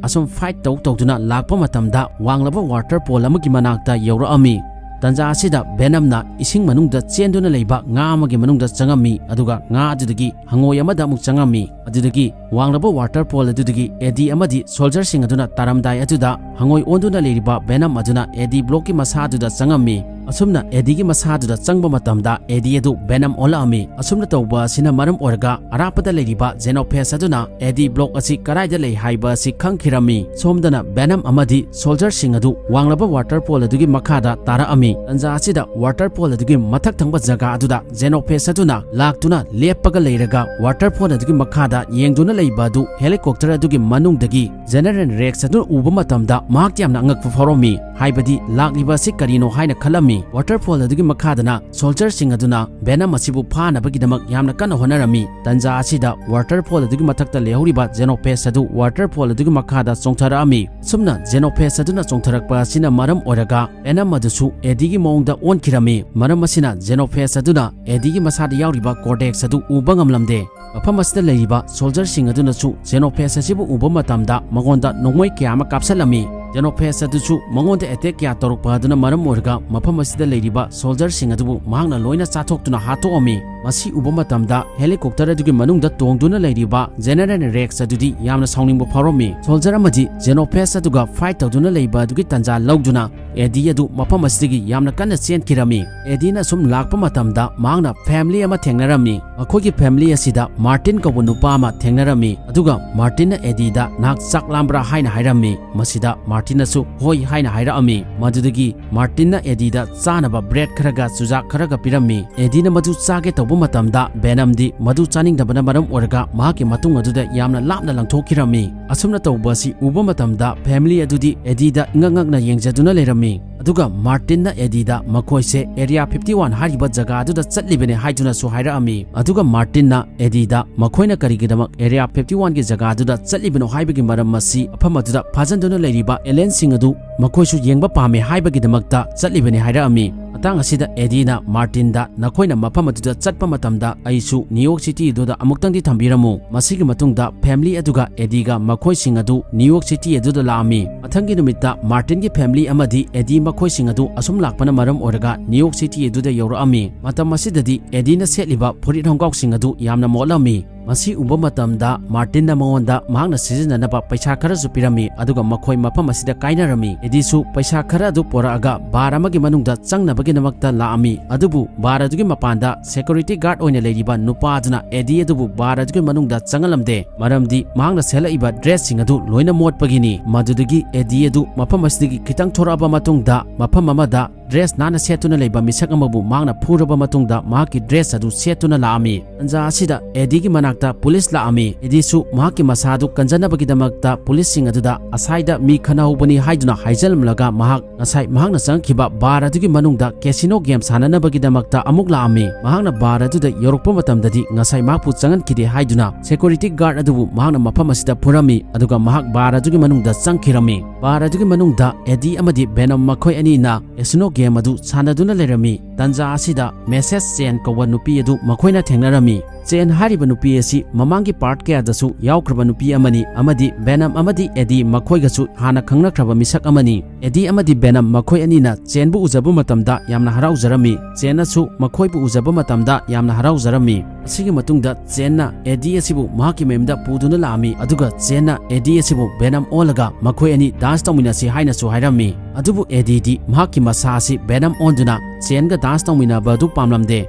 ꯑꯁꯨꯝ ꯐꯥꯏꯠ ꯇꯧ ꯇꯧꯗꯨꯅ ꯂꯥꯛꯄ ꯃꯇꯝꯗ ꯋꯥꯡꯂꯕ ꯋꯥꯇꯔ ꯄꯣꯜ ꯑꯃꯒꯤ ꯃꯅꯥꯛꯇ ꯌꯧꯔꯛꯑꯝꯃꯤ꯫ ꯇꯟꯖꯥ ꯑꯁꯤꯗ ꯚꯦꯅꯝꯅ ꯏꯁꯤꯡ ꯃꯅꯨꯡꯗ ꯆꯦꯟꯗꯨꯅ ꯂꯩꯕ ꯉꯥ ꯑꯃꯒꯤ ꯃꯅꯨꯡꯗ ꯆꯪꯉꯝꯃꯤ, ꯑꯗꯨꯒ ꯉꯥ ꯑꯗꯨꯗꯒꯤ ꯍꯪꯉꯣꯏ ꯑꯃꯗ ꯑꯃꯨꯛ ꯆꯪꯉꯝꯃꯤ꯫ ꯑꯗꯨꯗꯒꯤ ꯋꯥꯡꯂꯕ ꯋꯥꯇꯔ ꯄꯣꯜ ꯑꯗꯨꯗꯒꯤ ꯑꯦꯗꯤ ꯑꯃꯗꯤ ꯁꯣꯜꯖꯔꯁꯤꯡ ꯑꯗꯨꯅ ꯇꯥꯔꯝꯗꯥꯏ ꯑꯗꯨꯗ ꯍꯪꯉꯣꯏ ꯑꯣꯟꯗꯨꯅ ꯂꯩꯔꯤꯕ ꯚꯦꯅꯝ ꯑꯗꯨꯅ ꯑꯦꯗꯤ ꯕ꯭ꯂꯣꯛꯀꯤ ꯃꯁꯥ ꯑꯗꯨꯗ ꯆꯪꯉꯝꯃꯤ꯫ ꯑꯁꯨꯝꯅ ꯑꯦꯗꯤꯒꯤ ꯃꯁꯥ ꯑꯗꯨꯗ ꯆꯪꯕ ꯃꯇꯝꯗ ꯑꯦꯗꯤ ꯑꯗꯨ ꯚꯦꯅꯝ ꯑꯣꯜꯂꯛꯑꯝꯃꯤ꯫ ꯑꯁꯨꯝꯅ ꯇꯧꯕ ꯑꯁꯤꯅ ꯃꯔꯝ ꯑꯣꯏꯔꯒ ꯑꯔꯥꯞꯄꯗ ꯂꯩꯔꯤꯕ ꯖꯦꯅꯣꯐꯦꯁ ꯑꯗꯨꯅ ꯑꯦꯗꯤ ꯕ꯭ꯂꯣꯛ ꯑꯁꯤ ꯀꯗꯥꯏꯗ ꯂꯩ ꯍꯥꯏꯕ ꯑꯁꯤ ꯈꯪꯈꯤꯔꯝꯃꯤ꯫ ꯁꯣꯝꯗꯅ ꯚꯦꯅꯝ ꯑꯃꯗꯤ ꯁꯣꯜꯖꯔꯁꯤꯡ ꯑꯗꯨ ꯋꯥꯡꯂꯕ ꯋꯥꯇꯔ ꯄꯣꯜ ꯑꯗꯨꯒꯤ ꯃꯈꯥꯗ ꯇꯥꯔꯛꯑꯝꯃꯤ꯫ ꯇꯟꯖꯥ ꯑꯁꯤꯗ ꯋꯥꯇꯔ ꯄꯣꯜ ꯑꯗꯨꯒꯤ ꯃꯊꯛ ꯊꯪꯕ ꯖꯒꯥ ꯑꯗꯨꯗ ꯖꯦꯅꯣꯐꯦꯁ ꯑꯗꯨꯅ ꯂꯥꯛꯇꯨꯅ ꯂꯦꯞꯄꯒ ꯂꯩꯔꯒ ꯋꯥꯇꯔ ꯄꯣꯜ ꯑꯗꯨꯒꯤ ꯃꯈꯥꯗ ꯌꯦꯡꯗꯨꯅ ꯂꯩꯕ ꯑꯗꯨ ꯍꯦꯂꯤꯀꯣꯞꯇꯔ ꯑꯗꯨꯒꯤ ꯃꯅꯨꯡꯗꯒꯤ ꯖꯦꯅꯦꯔꯦꯜ ꯔꯦꯛꯁ ꯑꯗꯨꯅ ꯎꯕ ꯃꯇꯝꯗ ꯃꯍꯥꯛ ꯌꯥꯝꯅ ꯑꯉꯛꯄ ꯐꯥꯎꯔꯝꯃꯤ꯫ ꯍꯥꯏꯕꯗꯤ ꯂꯥꯛꯂꯤꯕ ꯑꯁꯤ ꯀꯔꯤꯅꯣ ꯍꯥꯏꯅ ꯈꯜꯂꯝꯃꯤ꯫ ꯋꯥꯇꯔ ꯄꯣꯜ ꯑꯗꯨꯒꯤ ꯃꯈꯥꯗꯅ ꯁꯣꯜꯖꯔꯁꯤꯡ ꯑꯗꯨꯅ ꯚꯦꯅꯝ ꯑꯁꯤꯕꯨ ꯐꯥꯅꯕꯒꯤꯗꯃꯛ ꯌꯥꯝꯅ ꯀꯟꯅ ꯍꯣꯠꯅꯔꯝꯃꯤ꯫ ꯇꯟꯖꯥ ꯑꯁꯤꯗ ꯋꯥꯇꯔ ꯄꯣꯜ ꯑꯗꯨꯒꯤ ꯃꯊꯛꯇ ꯂꯩꯍꯧꯔꯤꯕ ꯖꯦꯅꯣꯐꯦꯁ ꯑꯗꯨ ꯋꯥꯇꯔ ꯄꯣꯜ ꯑꯗꯨꯒꯤ ꯃꯈꯥꯗ ꯆꯣꯡꯊꯔꯛꯑꯝꯃꯤ꯫ ꯑꯁꯨꯝꯅ ꯖꯦꯅꯣꯐꯦꯁ ꯑꯗꯨꯅ ꯆꯣꯡꯊꯔꯛꯄ ꯑꯁꯤꯅ ꯃꯔꯝ ꯑꯣꯏꯔꯒ ꯚꯦꯅꯝ ꯑꯗꯨꯁꯨ ꯑꯦꯗꯤꯒꯤ ꯃꯑꯣꯡꯗ ꯑꯣꯟꯈꯤꯔꯝꯃꯤ꯫ ꯃꯔꯝ ꯑꯁꯤꯅ ꯖꯦꯅꯣꯐꯦꯁ ꯑꯗꯨꯅ ꯑꯦꯗꯤꯒꯤ ꯃꯁꯥꯗ ꯌꯥꯎꯔꯤꯕ ꯀꯣꯔꯇꯦꯛꯁ ꯑꯗꯨ ꯎꯕ ꯉꯝꯂꯝꯗꯦ꯫ ꯃꯐꯝ ꯑꯁꯤꯗ ꯂꯩꯔꯤꯕ ꯁꯣꯜꯖꯔꯁꯤꯡ ꯑꯗꯨꯅꯁꯨ ꯖꯦꯅꯣꯐꯦꯁ ꯑꯁꯤꯕꯨ ꯎꯕ ꯃꯇꯝꯗ ꯃꯉꯣꯟꯗ ꯅꯣꯡꯃꯩ ꯀꯌꯥ ꯑꯃ ꯀꯥꯞꯁꯤꯜꯂꯝꯃꯤ꯫ ꯖꯦꯅꯣꯐꯦꯁ ꯑꯗꯨꯁꯨ ꯃꯉꯣꯟꯗ ꯑꯦꯇꯦꯛ ꯀꯌꯥ ꯇꯧꯔꯛꯄ ꯑꯗꯨꯅ ꯃꯔꯝ ꯑꯣꯏꯔꯒ ꯃꯐꯝ ꯑꯁꯤꯗ ꯂꯩꯔꯤꯕ ꯁꯣꯜꯖꯔꯁꯤꯡ ꯑꯗꯨꯕꯨ ꯃꯍꯥꯛꯅ ꯂꯣꯏꯅ ꯆꯥꯊꯣꯛꯇꯨꯅ ꯍꯥꯠꯇꯣꯛꯑꯝꯃꯤ꯫ ꯃꯁꯤ ꯎꯕ ꯃꯇꯝꯗ helicopter ꯑꯗꯨꯒꯤ ꯃꯅꯨꯡꯗ ꯇꯣꯡꯗꯨꯅ ꯂꯩꯔꯤꯕ General Rex ꯑꯗꯨꯗꯤ ꯌꯥꯝꯅ ꯁꯥꯎꯅꯤꯡꯕ ꯐꯥꯎꯔꯝꯃꯤ꯫ Soldier ꯑꯃꯗꯤ Xenophage ꯑꯗꯨꯒ fight ꯇꯧꯗꯨꯅ ꯂꯩꯕ ꯑꯗꯨꯒꯤ ꯇꯥꯟꯖꯥ ꯂꯧꯗꯨꯅ Eddie ꯑꯗꯨ ꯃꯐꯝ ꯑꯁꯤꯗꯒꯤ ꯌꯥꯝꯅ ꯀꯟꯅ ꯆꯦꯟꯈꯤꯔꯝꯃꯤ꯫ Eddieꯅ ꯁꯨꯝ ꯂꯥꯛꯄ ꯃꯇꯝꯗ ꯃꯍꯥꯛꯅ family ꯑꯃ ꯊꯦꯡꯅꯔꯝꯃꯤ꯫ ꯃꯈꯣꯏꯒꯤ family ꯑꯁꯤꯗ Martin ꯀꯧꯕ ꯅꯨꯄꯥ ꯑꯃ ꯊꯦꯡꯅꯔꯝꯃꯤ꯫ ꯑꯗꯨꯒ Martinꯅ Eddieꯗ "ꯅꯍꯥꯛ ꯆꯥꯛ ꯂꯥꯝꯕ꯭ꯔꯥ?" ꯍꯥꯏꯅ ꯍꯥꯏꯔꯝꯃꯤ꯫ ꯃꯁꯤꯗ Martinꯅꯁꯨ "ꯍꯣꯏ" ꯍꯥꯏꯅ ꯍꯥꯏꯔꯛꯑꯝꯃꯤ꯫ ꯃꯗꯨꯗꯒꯤ Martinꯅ Eddieꯗ ꯆꯥꯅꯕ bread ꯈꯔꯒ ꯆꯨꯖꯥꯛ ꯈꯔꯒ ꯄꯤꯔꯝꯃꯤ꯫ Eddieꯅ ꯃꯗꯨ ꯆꯥꯒꯦ ꯇꯧꯕ ꯃꯇꯝꯗ Venomꯗꯤ ꯃꯗꯨ ꯆꯥꯅꯤꯡꯗꯕꯅ ꯃꯔꯝ ꯑꯣꯏꯔꯒ ꯃꯍꯥꯛꯀꯤ ꯃꯇꯨꯡ ꯑꯗꯨꯗ ꯌꯥꯝꯅ ꯂꯥꯞꯅ ꯂꯪꯊꯣꯛꯈꯤꯔꯝꯃꯤ꯫ ꯑꯁꯨꯝꯅ ꯇꯧꯕ ꯑꯁꯤ ꯎꯕ ꯃꯇꯝꯗ family ꯑꯗꯨꯗꯤ Eddieꯗ ꯏꯉꯛ ꯉꯛꯅ ꯌꯦꯡꯖꯗꯨꯅ ꯂꯩꯔꯝꯃꯤ꯫ ꯑꯗꯨꯒ Martinꯅ Eddieꯗ ꯃꯈꯣꯏꯁꯦ Area fifty one ꯍꯥꯏꯔꯤꯕ ꯖꯒꯥ ꯑꯗꯨꯗ ꯆꯠꯂꯤꯕꯅꯤ ꯍꯥꯏꯗꯨꯅꯁꯨ ꯍꯥꯏꯔꯛꯑꯝꯃꯤ꯫ ꯑꯗꯨꯒ Martinꯅ Eddieꯗ ꯃꯈꯣꯏꯅ ꯀꯔꯤꯒꯤꯗꯃꯛ Area fifty oneꯒꯤ ꯖꯒꯥ ꯑꯗꯨꯗ ꯆꯠꯂꯤꯕꯅꯣ ꯍꯥꯏꯕꯒꯤ ꯃꯔꯝ ꯑꯁꯤ ꯃꯐꯝ ꯑꯗꯨꯗ ꯐꯥꯖꯤꯟꯗꯨꯅ ꯂꯩꯔꯤꯕ alienꯁꯤꯡ ꯑꯗꯨ ꯃꯈꯣꯏꯁꯨ ꯌꯦꯡꯕ ꯄꯥꯝꯃꯤ ꯍꯥꯏꯕꯒꯤꯗꯃꯛꯇ ꯆꯠꯂꯤꯕꯅꯤ ꯍꯥꯏꯔꯛꯑꯝꯃꯤ꯫ ꯃꯇꯥꯡ ꯑꯁꯤꯗ Eddieꯅ Martinꯗ "ꯅꯈꯣꯏꯅ ꯃꯐꯝ ꯑꯗꯨꯗ ꯆꯠꯄ ꯃꯇꯝꯗ ꯑꯩꯁꯨ New York City ꯑꯗꯨꯗ ꯑꯃꯨꯛꯇꯪꯗꯤ ꯊꯝꯕꯤꯔꯝꯃꯨ"꯫ ꯃꯁꯤꯒꯤ ꯃꯇꯨꯡꯗ family ꯑꯗꯨꯒ Eddieꯒ ꯃꯈꯣꯏꯁꯤꯡ ꯑꯗꯨ New York City ꯑꯗꯨꯗ ꯂꯥꯛꯑꯝꯃꯤ꯫ ꯃꯊꯪꯒꯤ ꯅꯨꯃꯤꯠꯇ Martinꯒꯤ family ꯑꯃꯗꯤ Eddie ꯃꯈꯣꯏꯁꯤꯡ ꯑꯗꯨ ꯑꯁꯨꯝ ꯂꯥꯛꯄꯅ ꯃꯔꯝ ꯑꯣꯏꯔꯒ New York City ꯑꯗꯨꯗ ꯌꯧꯔꯛꯑꯝꯃꯤ꯫ ꯃꯇꯝ ꯑꯁꯤꯗꯗꯤ Eddieꯅ ꯁꯦꯠꯂꯤꯕ ꯐꯨꯔꯤꯠ ꯈꯣꯡꯒ꯭ꯔꯥꯎꯁꯤꯡ ꯑꯗꯨ ꯌꯥꯝꯅ ꯃꯣꯠꯂꯝꯃꯤ꯫ ꯃꯁꯤ ꯎꯕ ꯃꯇꯝꯗ Martinꯅ ꯃꯉꯣꯟꯗ ꯃꯍꯥꯛꯅ ꯁꯤꯖꯤꯟꯅꯅꯕ ꯄꯩꯁꯥ ꯈꯔꯁꯨ ꯄꯤꯔꯝꯃꯤ, ꯑꯗꯨꯒ ꯃꯈꯣꯏ ꯃꯐꯝ ꯑꯁꯤꯗ ꯀꯥꯏꯅꯔꯝꯃꯤ꯫ Eddieꯁꯨ ꯄꯩꯁꯥ ꯈꯔ ꯑꯗꯨ ꯄꯨꯔꯛꯑꯒ bar ꯑꯃꯒꯤ ꯃꯅꯨꯡꯗ ꯆꯪꯅꯕꯒꯤꯗꯃꯛꯇ ꯂꯥꯛꯑꯝꯃꯤ, ꯑꯗꯨꯕꯨ bar ꯑꯗꯨꯒꯤ ꯃꯄꯥꯟꯗ security guard ꯑꯣꯏꯅ ꯂꯩꯔꯤꯕ ꯅꯨꯄꯥ ꯑꯗꯨꯅ Eddie ꯑꯗꯨꯕꯨ bar ꯑꯗꯨꯒꯤ ꯃꯅꯨꯡꯗ ꯆꯪꯍꯜꯂꯝꯗꯦ, ꯃꯔꯝꯗꯤ ꯃꯍꯥꯛꯅ ꯁꯦꯠꯂꯛꯏꯕ dressꯁꯤꯡ ꯑꯗꯨ ꯂꯣꯏꯅ ꯃꯣꯠꯄꯒꯤꯅꯤ꯫ ꯃꯗꯨꯗꯒꯤ Eddie ꯑꯗꯨ ꯃꯐꯝ ꯑꯁꯤꯗꯒꯤ ꯈꯤꯇꯪ ꯊꯣꯔꯛꯑꯕ ꯃꯇꯨꯡꯗ ꯃꯐꯝ ꯑꯃꯗ dress ꯅꯥꯟꯅ ꯁꯦꯠꯇꯨꯅ ꯂꯩꯕ ꯃꯤꯁꯛ ꯑꯃꯕꯨ ꯃꯍꯥꯛꯅ ꯐꯨꯔꯕ ꯃꯇꯨꯡꯗ ꯃꯍꯥꯛꯀꯤ dress ꯑꯗꯨ ꯁꯦꯠꯇꯨꯅ ꯂꯥꯛꯑꯝꯃꯤ꯫ ꯇꯟꯖꯥ ꯑꯁꯤꯗ Eddieꯒꯤ ꯃꯅꯥꯛꯇ police ꯂꯥꯛꯑꯝꯃꯤ꯫ Eddieꯁꯨ ꯃꯍꯥꯛꯀꯤ ꯃꯁꯥ ꯑꯗꯨ ꯀꯟꯖꯅꯕꯒꯤꯗꯃꯛꯇ policeꯁꯤꯡ ꯑꯗꯨꯗ "ꯑꯁꯥꯏꯗ ꯃꯤ ꯈꯠꯅꯍꯧꯕꯅꯤ" ꯍꯥꯏꯗꯨꯅ ꯍꯥꯏꯖꯜꯂꯝꯂꯒ ꯃꯍꯥꯛ ꯉꯁꯥꯏ ꯃꯍꯥꯛꯅ ꯆꯪꯉꯛꯈꯤꯕ bar ꯑꯗꯨꯒꯤ ꯃꯅꯨꯡꯗ casino game ꯁꯥꯟꯅꯅꯕꯒꯤꯗꯃꯛꯇ ꯑꯃꯨꯛ ꯂꯥꯛꯑꯝꯃꯤ꯫ ꯃꯍꯥꯛꯅ bar ꯑꯗꯨꯗ ꯌꯧꯔꯛꯄ ꯃꯇꯝꯗꯗꯤ ꯉꯁꯥꯏ ꯃꯍꯥꯛꯄꯨ ꯆꯪꯍꯟꯈꯤꯗꯦ ꯍꯥꯏꯗꯨꯅ security guard ꯑꯗꯨꯕꯨ ꯃꯍꯥꯛꯅ ꯃꯐꯝ ꯑꯁꯤꯗ ꯐꯨꯔꯝꯃꯤ, ꯑꯗꯨꯒ ꯃꯍꯥꯛ bar ꯑꯗꯨꯒꯤ ꯃꯅꯨꯡꯗ ꯆꯪꯈꯤꯔꯝꯃꯤ꯫ Bar ꯑꯗꯨꯒꯤ ꯃꯅꯨꯡꯗ Eddie ꯑꯃꯗꯤ Venom ꯃꯈꯣꯏ ꯑꯅꯤꯅ casino ꯒꯦꯝ ꯑꯗꯨ ꯁꯥꯟꯅꯗꯨꯅ ꯂꯩꯔꯝꯃꯤ꯫ ꯇꯟꯖꯥ ꯑꯁꯤꯗ ꯃꯦꯁꯦꯁ ꯆꯦꯟ ꯀꯧꯕ ꯅꯨꯄꯤ ꯑꯗꯨ ꯃꯈꯣꯏꯅ ꯊꯦꯡꯅꯔꯝꯃꯤ꯫ ꯆꯦꯟ ꯍꯥꯏꯔꯤꯕ ꯅꯨꯄꯤ ꯑꯁꯤ ꯃꯃꯥꯡꯒꯤ ꯄꯥꯔꯠ ꯀꯌꯥꯗꯁꯨ ꯌꯥꯎꯈ꯭ꯔꯕ ꯅꯨꯄꯤ ꯑꯃꯅꯤ ꯑꯃꯗꯤ ꯚꯦꯅꯝ ꯑꯃꯗꯤ ꯑꯦꯗꯤ ꯃꯈꯣꯏꯒꯁꯨ ꯍꯥꯟꯅ ꯈꯪꯅꯈ꯭ꯔꯕ ꯃꯤꯁꯛ ꯑꯃꯅꯤ꯫ ꯑꯦꯗꯤ ꯑꯃꯗꯤ ꯚꯦꯅꯝ ꯃꯈꯣꯏ ꯑꯅꯤꯅ ꯆꯦꯟꯕꯨ ꯎꯖꯕ ꯃꯇꯝꯗ ꯌꯥꯝꯅ ꯍꯔꯥꯎꯖꯔꯝꯃꯤ꯫ ꯆꯦꯟꯅꯁꯨ ꯃꯈꯣꯏꯕꯨ ꯎꯖꯕ ꯃꯇꯝꯗ ꯌꯥꯝꯅ ꯍꯔꯥꯎꯖꯔꯝꯃꯤ꯫ ꯑꯁꯤꯒꯤ ꯃꯇꯨꯡꯗ ꯆꯦꯟꯅ ꯑꯦꯗꯤ ꯑꯁꯤꯕꯨ ꯃꯍꯥꯛꯀꯤ ꯃꯌꯨꯝꯗ ꯄꯨꯗꯨꯅ ꯂꯥꯛꯑꯝꯃꯤ, ꯑꯗꯨꯒ ꯆꯦꯟꯅ ꯑꯦꯗꯤ ꯑꯁꯤꯕꯨ ꯚꯦꯅꯝ ꯑꯣꯜꯂꯒ ꯃꯈꯣꯏ ꯑꯅꯤ ꯗꯥꯟꯁ ꯇꯧꯃꯤꯟꯅꯁꯤ ꯍꯥꯏꯅꯁꯨ ꯍꯥꯏꯔꯝꯃꯤ꯫ ꯑꯗꯨꯕꯨ ꯑꯦꯗꯤꯗꯤ ꯃꯍꯥꯛꯀꯤ ꯃꯁꯥ ꯑꯁꯤ ꯚꯦꯅꯝ ꯑꯣꯟꯗꯨꯅ ꯆꯦꯟꯒ ꯗꯥꯟꯁ ꯇꯧꯃꯤꯟꯅꯕ ꯑꯗꯨ ꯄꯥꯝꯂꯝꯗꯦ꯫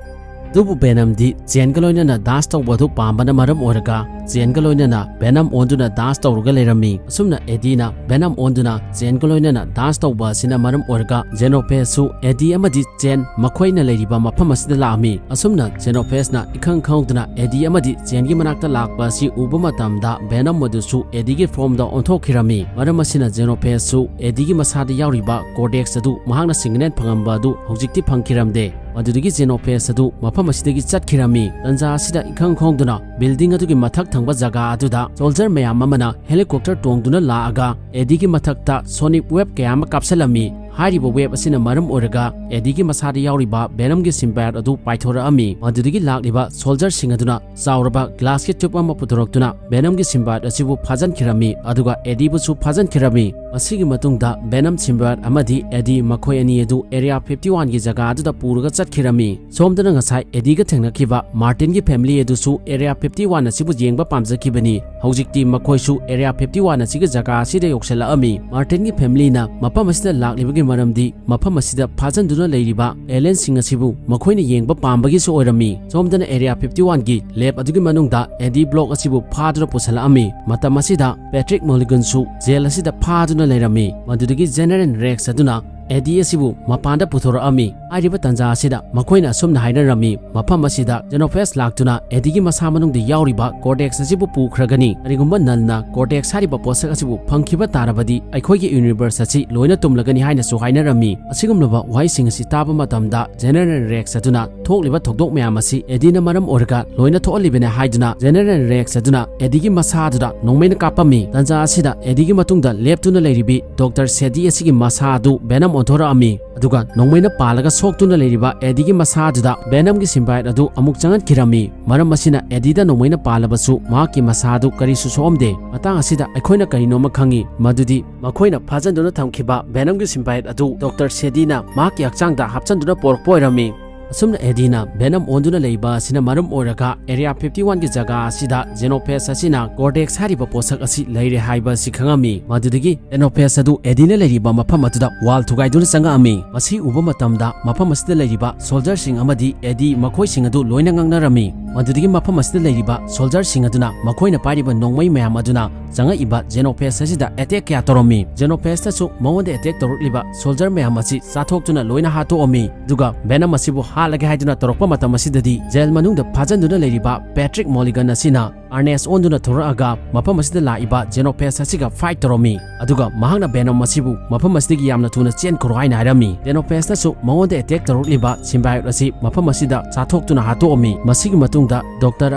ꯑꯗꯨꯕꯨ ꯚꯦꯅꯝꯗꯤ ꯆꯦꯟꯒ ꯂꯣꯏꯅꯅ ꯗꯥꯟꯁ ꯇꯧꯕ ꯑꯗꯨ ꯄꯥꯝꯕꯅ ꯃꯔꯝ ꯑꯣꯏꯔꯒ ꯆꯦꯟꯒ ꯂꯣꯏꯅꯅ ꯚꯦꯅꯝ ꯑꯣꯟꯗꯨꯅ ꯗꯥꯟꯁ ꯇꯧꯔꯒ ꯂꯩꯔꯝꯃꯤ꯫ ꯑꯁꯨꯝꯅ ꯑꯦꯗꯤꯅ ꯚꯦꯅꯝ ꯑꯣꯟꯗꯨꯅ ꯆꯦꯟꯒ ꯂꯣꯏꯅꯅ ꯗꯥꯟꯁ ꯇꯧꯕ ꯑꯁꯤꯅ ꯃꯔꯝ ꯑꯣꯏꯔꯒ ꯖꯦꯅꯣꯐꯦꯁꯁꯨ ꯑꯦꯗꯤ ꯑꯃꯗꯤ ꯆꯦꯟ ꯃꯈꯣꯏꯅ ꯂꯩꯔꯤꯕ ꯃꯐꯝ ꯑꯁꯤꯗ ꯂꯥꯛꯑꯝꯃꯤ꯫ ꯑꯁꯨꯝꯅ ꯖꯦꯅꯣꯐꯦꯁꯅ ꯏꯈꯪ ꯈꯪꯍꯧꯗꯅ ꯑꯦꯗꯤ ꯑꯃꯗꯤ ꯆꯦꯟꯒꯤ ꯃꯅꯥꯛꯇ ꯂꯥꯛꯄ ꯑꯁꯤ ꯎꯕ ꯃꯇꯝꯗ ꯚꯦꯅꯝ ꯑꯗꯨꯁꯨ ꯑꯦꯗꯤꯒꯤ ꯐꯣꯔꯝꯗ ꯑꯣꯟꯊꯣꯛꯈꯤꯔꯝꯃꯤ꯫ ꯃꯔꯝ ꯑꯁꯤꯅ ꯖꯦꯅꯣꯐꯦꯁꯁꯨ ꯑꯦꯗꯤꯒꯤ ꯃꯁꯥꯗ ꯌꯥꯎꯔꯤꯕ ꯀꯣꯔꯗꯦꯛꯁ ꯑꯗꯨ ꯃꯍꯥꯛꯅ ꯁꯤꯡꯒꯅꯦꯟ ꯐꯪꯉꯝꯕ ꯑꯗꯨ ꯍꯧꯖꯤꯛꯇꯤ ꯐꯪꯈꯤꯔꯝꯗꯦ꯫ ꯃꯗꯨꯗꯒꯤ ꯖꯦꯅꯣꯐꯦꯁ ꯑꯗꯨ ꯃꯐꯝ ꯑꯁꯤꯗꯒꯤ ꯆꯠꯈꯤꯔꯝꯃꯤ꯫ ꯇꯟꯖꯥ ꯑꯁꯤꯗ ꯏꯈꯪ ꯈꯪꯍꯧꯗꯅ ꯕꯤꯜꯗꯤꯡ ꯑꯗꯨꯒꯤ ꯃꯊꯛ ꯊꯪꯕ ꯖꯒꯥ ꯑꯗꯨꯗ ꯁꯣꯜꯖꯔ ꯃꯌꯥꯝ ꯑꯃꯅ ꯍꯦꯂꯤꯀꯣꯞꯇꯔ ꯇꯣꯡꯗꯨꯅ ꯂꯥꯛꯑꯒ ꯑꯦꯗꯤꯒꯤ ꯃꯊꯛꯇ ꯁꯣꯅꯤꯛ ꯋꯦꯕ ꯀꯌꯥ ꯑꯃ ꯀꯥꯞꯁꯤꯜꯂꯝꯃꯤ꯫ ꯍꯥꯏꯔꯤꯕ ꯋꯦꯕ ꯑꯁꯤꯅ ꯃꯔꯝ ꯑꯣꯏꯔꯒ ꯑꯦꯗꯤꯒꯤ ꯃꯁꯥꯗ ꯌꯥꯎꯔꯤꯕ ꯚꯦꯅꯝꯒꯤ ꯁꯤꯝꯕꯥꯏꯠ ꯑꯗꯨ ꯄꯥꯏꯊꯣꯔꯛꯑꯝꯃꯤ꯫ ꯃꯗꯨꯗꯒꯤ ꯂꯥꯛꯂꯤꯕ ꯁꯣꯜꯖꯔꯁꯤꯡ ꯑꯗꯨꯅ ꯆꯥꯎꯔꯕ ꯒ꯭ꯂꯥꯁꯀꯤ ꯇ꯭ꯌꯨꯕ ꯑꯃ ꯄꯨꯊꯣꯔꯛꯇꯨꯅ ꯚꯦꯅꯝꯒꯤ ꯁꯤꯝꯕꯥꯏꯠ ꯑꯁꯤꯕꯨ ꯐꯥꯖꯤꯟꯈꯤꯔꯝꯃꯤ, ꯑꯗꯨꯒ ꯑꯦꯗꯤꯕꯨꯁꯨ ꯐꯥꯖꯤꯟꯈꯤꯔꯝꯃꯤ꯫ ꯃꯁꯤꯒꯤ ꯃꯇꯨꯡꯗ ꯚꯦꯅꯝ ꯁꯤꯝꯕꯥꯏꯠ ꯑꯃꯗꯤ ꯑꯦꯗꯤ ꯃꯈꯣꯏ ꯑꯅꯤ ꯑꯗꯨ ꯑꯦꯔꯤꯌꯥ ꯐꯤꯐꯇꯤ ꯋꯥꯟꯒꯤ ꯖꯒꯥ ꯑꯗꯨꯗ ꯄꯨꯔꯒ ꯆꯠꯈꯤꯔꯝꯃꯤ꯫ ꯁꯣꯝꯗꯅ ꯉꯁꯥꯏ ꯑꯦꯗꯤꯒ ꯊꯦꯡꯅꯈꯤꯕ ꯃꯥꯔꯇꯤꯟꯒꯤ ꯐꯦꯃꯤꯂꯤ ꯑꯗꯨꯁꯨ ꯑꯦꯔꯤꯌꯥ ꯐꯤꯐꯇꯤ ꯋꯥꯟ ꯑꯁꯤꯕꯨ ꯌꯦꯡꯕ ꯄꯥꯝꯖꯈꯤꯕꯅꯤ꯫ ꯍꯧꯖꯤꯛꯇꯤ ꯃꯈꯣꯏꯁꯨ ꯑꯦꯔꯤꯌꯥ ꯐꯤꯐꯇꯤ ꯋꯥꯟ ꯑꯁꯤꯒꯤ ꯖꯒꯥ ꯑꯁꯤꯗ ꯌꯧꯁꯤꯜꯂꯛꯑꯝꯃꯤ꯫ ꯃꯥꯔꯇꯤꯟꯒꯤ ꯐꯦꯃꯤꯂꯤꯅ ꯃꯐꯝ ꯑꯁꯤꯗ ꯂꯥꯛꯂꯤꯕꯒꯤ ꯃꯔꯝꯗꯤ ꯃꯐꯝ ꯑꯁꯤꯗ ꯐꯥꯖꯤꯟꯗꯨꯅ ꯂꯩꯔꯤꯕ ꯑꯦꯂꯤꯌꯟꯁꯤꯡ ꯑꯁꯤꯕꯨ ꯃꯈꯣꯏꯅ ꯌꯦꯡꯕ ꯄꯥꯝꯕꯒꯤꯁꯨ ꯑꯣꯏꯔꯝꯃꯤ꯫ ꯁꯣꯝꯗꯅ ꯑꯦꯔꯤꯌꯥ ꯐꯤꯐꯇꯤ ꯋꯥꯟꯒꯤ ꯂꯦꯕ ꯑꯗꯨꯒꯤ ꯃꯅꯨꯡꯗ ꯑꯦꯗꯤ ꯕ꯭ꯂꯣꯛ ꯑꯁꯤꯕꯨ ꯐꯥꯗꯨꯅ ꯄꯨꯁꯤꯜꯂꯛꯑꯝꯃꯤ꯫ ꯃꯇꯝ ꯑꯁꯤꯗ ꯄꯦꯇ꯭ꯔꯤꯛ ꯃꯣꯂꯤꯒꯟꯁꯨ ꯖꯦꯜ ꯑꯁꯤꯗ ꯐꯥꯗꯨꯅ ꯂꯩꯔꯝꯃꯤ꯫ ꯃꯗꯨꯗꯒꯤ ꯖꯦꯅꯔꯦꯜ ꯔꯦꯛꯁ ꯑꯗꯨꯅ ꯑꯦꯗꯤ ꯑꯁꯤꯕꯨ ꯃꯄꯥꯟꯗ ꯄꯨꯊꯣꯔꯛꯑꯝꯃꯤ꯫ ꯍꯥꯏꯔꯤꯕ ꯇꯥꯟꯖꯥ ꯑꯁꯤꯗ ꯃꯈꯣꯏꯅ ꯑꯁꯨꯝꯅ ꯍꯥꯏꯅꯔꯝꯃꯤ, "ꯃꯐꯝ ꯑꯁꯤꯗ ꯖꯦꯅꯣꯐꯦꯁ ꯂꯥꯛꯇꯨꯅ ꯑꯦꯗꯤꯒꯤ ꯃꯁꯥ ꯃꯅꯨꯡꯗ ꯌꯥꯎꯔꯤꯕ ꯀꯣꯔꯗꯦꯛꯁ ꯑꯁꯤꯕꯨ ꯄꯨꯈ꯭ꯔꯒꯅꯤ꯫ ꯀꯔꯤꯒꯨꯝꯕ ꯅꯜꯅ ꯀꯣꯔꯗꯦꯛꯁ ꯍꯥꯏꯔꯤꯕ ꯄꯣꯠꯁꯛ ꯑꯁꯤꯕꯨ ꯐꯪꯈꯤꯕ ꯇꯥꯔꯕꯗꯤ ꯑꯩꯈꯣꯏꯒꯤ ꯌꯨꯅꯤꯚꯔꯁ ꯑꯁꯤ ꯂꯣꯏꯅ ꯇꯨꯝꯂꯒꯅꯤ" ꯍꯥꯏꯅꯁꯨ ꯍꯥꯏꯅꯔꯝꯃꯤ꯫ ꯑꯁꯤꯒꯨꯝꯂꯕ ꯋꯥꯍꯩꯁꯤꯡ ꯑꯁꯤ ꯇꯥꯕ ꯃꯇꯝꯗ ꯖꯦꯅꯔꯦꯜ ꯔꯦꯛꯁ ꯑꯗꯨꯅ ꯊꯣꯛꯂꯤꯕ ꯊꯧꯗꯣꯛ ꯃꯌꯥꯝ ꯑꯁꯤ ꯑꯦꯗꯤꯅ ꯃꯔꯝ ꯑꯣꯏꯔꯒ ꯂꯣꯏꯅ ꯊꯣꯛꯍꯜꯂꯤꯕꯅꯤ ꯍꯥꯏꯗꯨꯅ ꯖꯦꯅꯔꯦꯜ ꯔꯦꯛꯁ ꯑꯗꯨꯅ ꯑꯦꯗꯤꯒꯤ ꯃꯁꯥ ꯑꯗꯨꯗ ꯅꯣꯡꯃꯩꯅ ꯀꯥꯞꯄꯝꯃꯤ꯫ ꯇꯥꯟꯖꯥ ꯑꯁꯤꯗ ꯑꯦꯗꯤꯒꯤ ꯃꯇꯨꯡꯗ ꯂꯦꯞꯇꯨꯅ ꯂꯩꯔꯤꯕꯤ ꯗꯣꯛꯇꯔ ꯁꯦꯗꯤ ꯑꯁꯤꯒꯤ ꯃꯁꯥ ꯑꯗꯨ ꯚꯦꯅꯝ ꯑꯣꯟꯊꯣꯔꯛꯑꯝꯃꯤ꯫ ꯑꯗꯨꯒ ꯅꯣꯡꯃꯩꯅ ꯄꯥꯜꯂꯒ ꯁꯣꯛꯇꯨꯅ ꯂꯩꯔꯤꯕ ꯑꯦꯗꯤꯒꯤ ꯃꯁꯥ ꯑꯗꯨꯗ ꯕꯦꯅꯝꯒꯤ ꯁꯤꯝꯕꯥꯏꯠ ꯑꯗꯨ ꯑꯃꯨꯛ ꯆꯪꯍꯟꯈꯤꯔꯝꯃꯤ꯫ ꯃꯔꯝ ꯑꯁꯤꯅ ꯑꯦꯗꯤꯗ ꯅꯣꯡꯃꯩꯅ ꯄꯥꯜꯂꯕꯁꯨ ꯃꯍꯥꯛꯀꯤ ꯃꯁꯥ ꯑꯗꯨ ꯀꯔꯤꯁꯨ ꯁꯣꯛꯑꯝꯗꯦ꯫ ꯃꯇꯥꯡ ꯑꯁꯤꯗ ꯑꯩꯈꯣꯏꯅ ꯀꯔꯤꯅꯣ ꯑꯃ ꯈꯪꯉꯤ, ꯃꯗꯨꯗꯤ ꯃꯈꯣꯏꯅ ꯐꯥꯖꯤꯟꯗꯨꯅ ꯊꯝꯈꯤꯕ ꯕꯦꯅꯝꯒꯤ ꯁꯤꯝꯕꯥꯏꯠ ꯑꯗꯨ ꯗꯣꯛꯇꯔ ꯁꯦꯗꯤꯅ ꯃꯍꯥꯛꯀꯤ ꯍꯛꯆꯥꯡꯗ ꯍꯥꯞꯆꯤꯟꯗꯨꯅ ꯄꯣꯔꯛꯄ ꯑꯣꯏꯔꯝꯃꯤ꯫ ꯑꯁꯨꯝꯅ ꯑꯦꯗꯤꯅ ꯕꯦꯅꯝ ꯑꯣꯟꯗꯨꯅ ꯂꯩꯕ ꯑꯁꯤꯅ ꯃꯔꯝ ꯑꯣꯏꯔꯒ ꯑꯦꯔꯤꯌꯥ ꯐꯤꯐꯇꯤ ꯋꯥꯟꯒꯤ ꯖꯒꯥ ꯑꯁꯤꯗ ꯖꯦꯅꯣꯐꯦꯖ ꯑꯁꯤꯅ ꯀꯣꯔꯗꯦꯛꯁ ꯍꯥꯏꯔꯤꯕ ꯄꯣꯠꯁꯛ ꯑꯁꯤ ꯂꯩꯔꯦ ꯍꯥꯏꯕ ꯑꯁꯤ ꯈꯪꯉꯝꯃꯤ꯫ ꯃꯗꯨꯗꯒꯤ ꯖꯦꯅꯣꯐꯦꯖ ꯑꯗꯨ ꯑꯦꯗꯤꯅ ꯂꯩꯔꯤꯕ ꯃꯐꯝ ꯑꯗꯨꯗ ꯋꯥꯜ ꯊꯨꯒꯥꯏꯗꯨꯅ ꯆꯪꯉꯛꯑꯝꯃꯤ꯫ ꯃꯁꯤ ꯎꯕ ꯃꯇꯝꯗ ꯃꯐꯝ ꯑꯁꯤꯗ ꯂꯩꯔꯤꯕ ꯁꯣꯜꯖꯔꯁꯤꯡ ꯑꯃꯗꯤ ꯑꯦꯗꯤ ꯃꯈꯣꯏꯁꯤꯡ ꯑꯗꯨ ꯂꯣꯏꯅ ꯉꯛꯅꯔꯝꯃꯤ꯫ ꯃꯗꯨꯗꯒꯤ ꯃꯐꯝ ꯑꯁꯤꯗ ꯂꯩꯔꯤꯕ ꯁꯣꯜꯖꯔꯁꯤꯡ ꯑꯗꯨꯅ ꯃꯈꯣꯏꯅ ꯄꯥꯏꯔꯤꯕ ꯅꯣꯡꯃꯩ ꯃꯌꯥꯝ ꯑꯗꯨꯅ ꯆꯪꯉꯛꯏꯕ ꯖꯦꯅꯣꯐꯦꯖ ꯑꯁꯤꯗ ꯑꯦꯇꯦꯛ ꯀꯌꯥ ꯇꯧꯔꯝꯃꯤ꯫ ꯖꯦꯅꯣꯐꯦꯖꯅꯁꯨ ꯃꯉꯣꯟꯗ ꯑꯦꯇꯦꯛ ꯇꯧꯔꯛꯂꯤꯕ ꯁꯣꯜꯖꯔ ꯃꯌꯥꯝ ꯑꯁꯤ ꯆꯥꯊꯣꯛꯇꯨꯅ ꯂꯣꯏꯅ ꯍꯥꯠꯇꯣꯛꯑꯝꯃꯤ꯫ ꯑꯗꯨꯒ ꯕꯦꯅꯝ ꯑꯁꯤꯕꯨ ꯍꯥꯠꯂꯒꯦ ꯍꯥꯏꯗꯨꯅ ꯇꯧꯔꯛꯄ ꯃꯇꯝ ꯑꯁꯤꯗꯗꯤ ꯖꯦꯜ ꯃꯅꯨꯡꯗ ꯐꯥꯖꯤꯟꯗꯨꯅ ꯂꯩꯔꯤꯕ ꯄꯦꯇ꯭ꯔꯤꯛ ꯃꯣꯂꯤꯒꯟ ꯑꯁꯤꯅ ꯑꯥꯔꯅꯦꯁ ꯑꯣꯟꯗꯨꯅ ꯊꯣꯔꯛꯑꯒ ꯃꯐꯝ ꯑꯁꯤꯗ ꯂꯥꯛꯏꯕ ꯖꯦꯅꯣꯐꯦꯖ ꯑꯁꯤꯒ ꯐꯥꯏꯠ ꯇꯧꯔꯝꯃꯤ꯫ ꯑꯗꯨꯒ ꯃꯍꯥꯛꯅ ꯕꯦꯅꯝ ꯑꯁꯤꯕꯨ ꯃꯐꯝ ꯑꯁꯤꯗꯒꯤ ꯌꯥꯝꯅ ꯊꯨꯅ ꯆꯦꯟꯈ꯭ꯔꯣ ꯍꯥꯏꯅ ꯍꯥꯏꯔꯝꯃꯤ꯫ ꯖꯦꯅꯣꯐꯦꯖꯅꯁꯨ ꯃꯉꯣꯟꯗ ꯑꯦꯇꯦꯛ ꯇꯧꯔꯛꯂꯤꯕ ꯁꯤꯝꯕꯥꯏꯠ ꯑꯁꯤ ꯃꯐꯝ ꯑꯁꯤꯗ ꯆꯥꯊꯣꯛꯇꯨꯅ ꯍꯥꯠꯇꯣꯛꯑꯝꯃꯤ꯫ ꯃꯁꯤꯒꯤ ꯃꯇꯨꯡꯗ ꯗꯣꯛꯇꯔ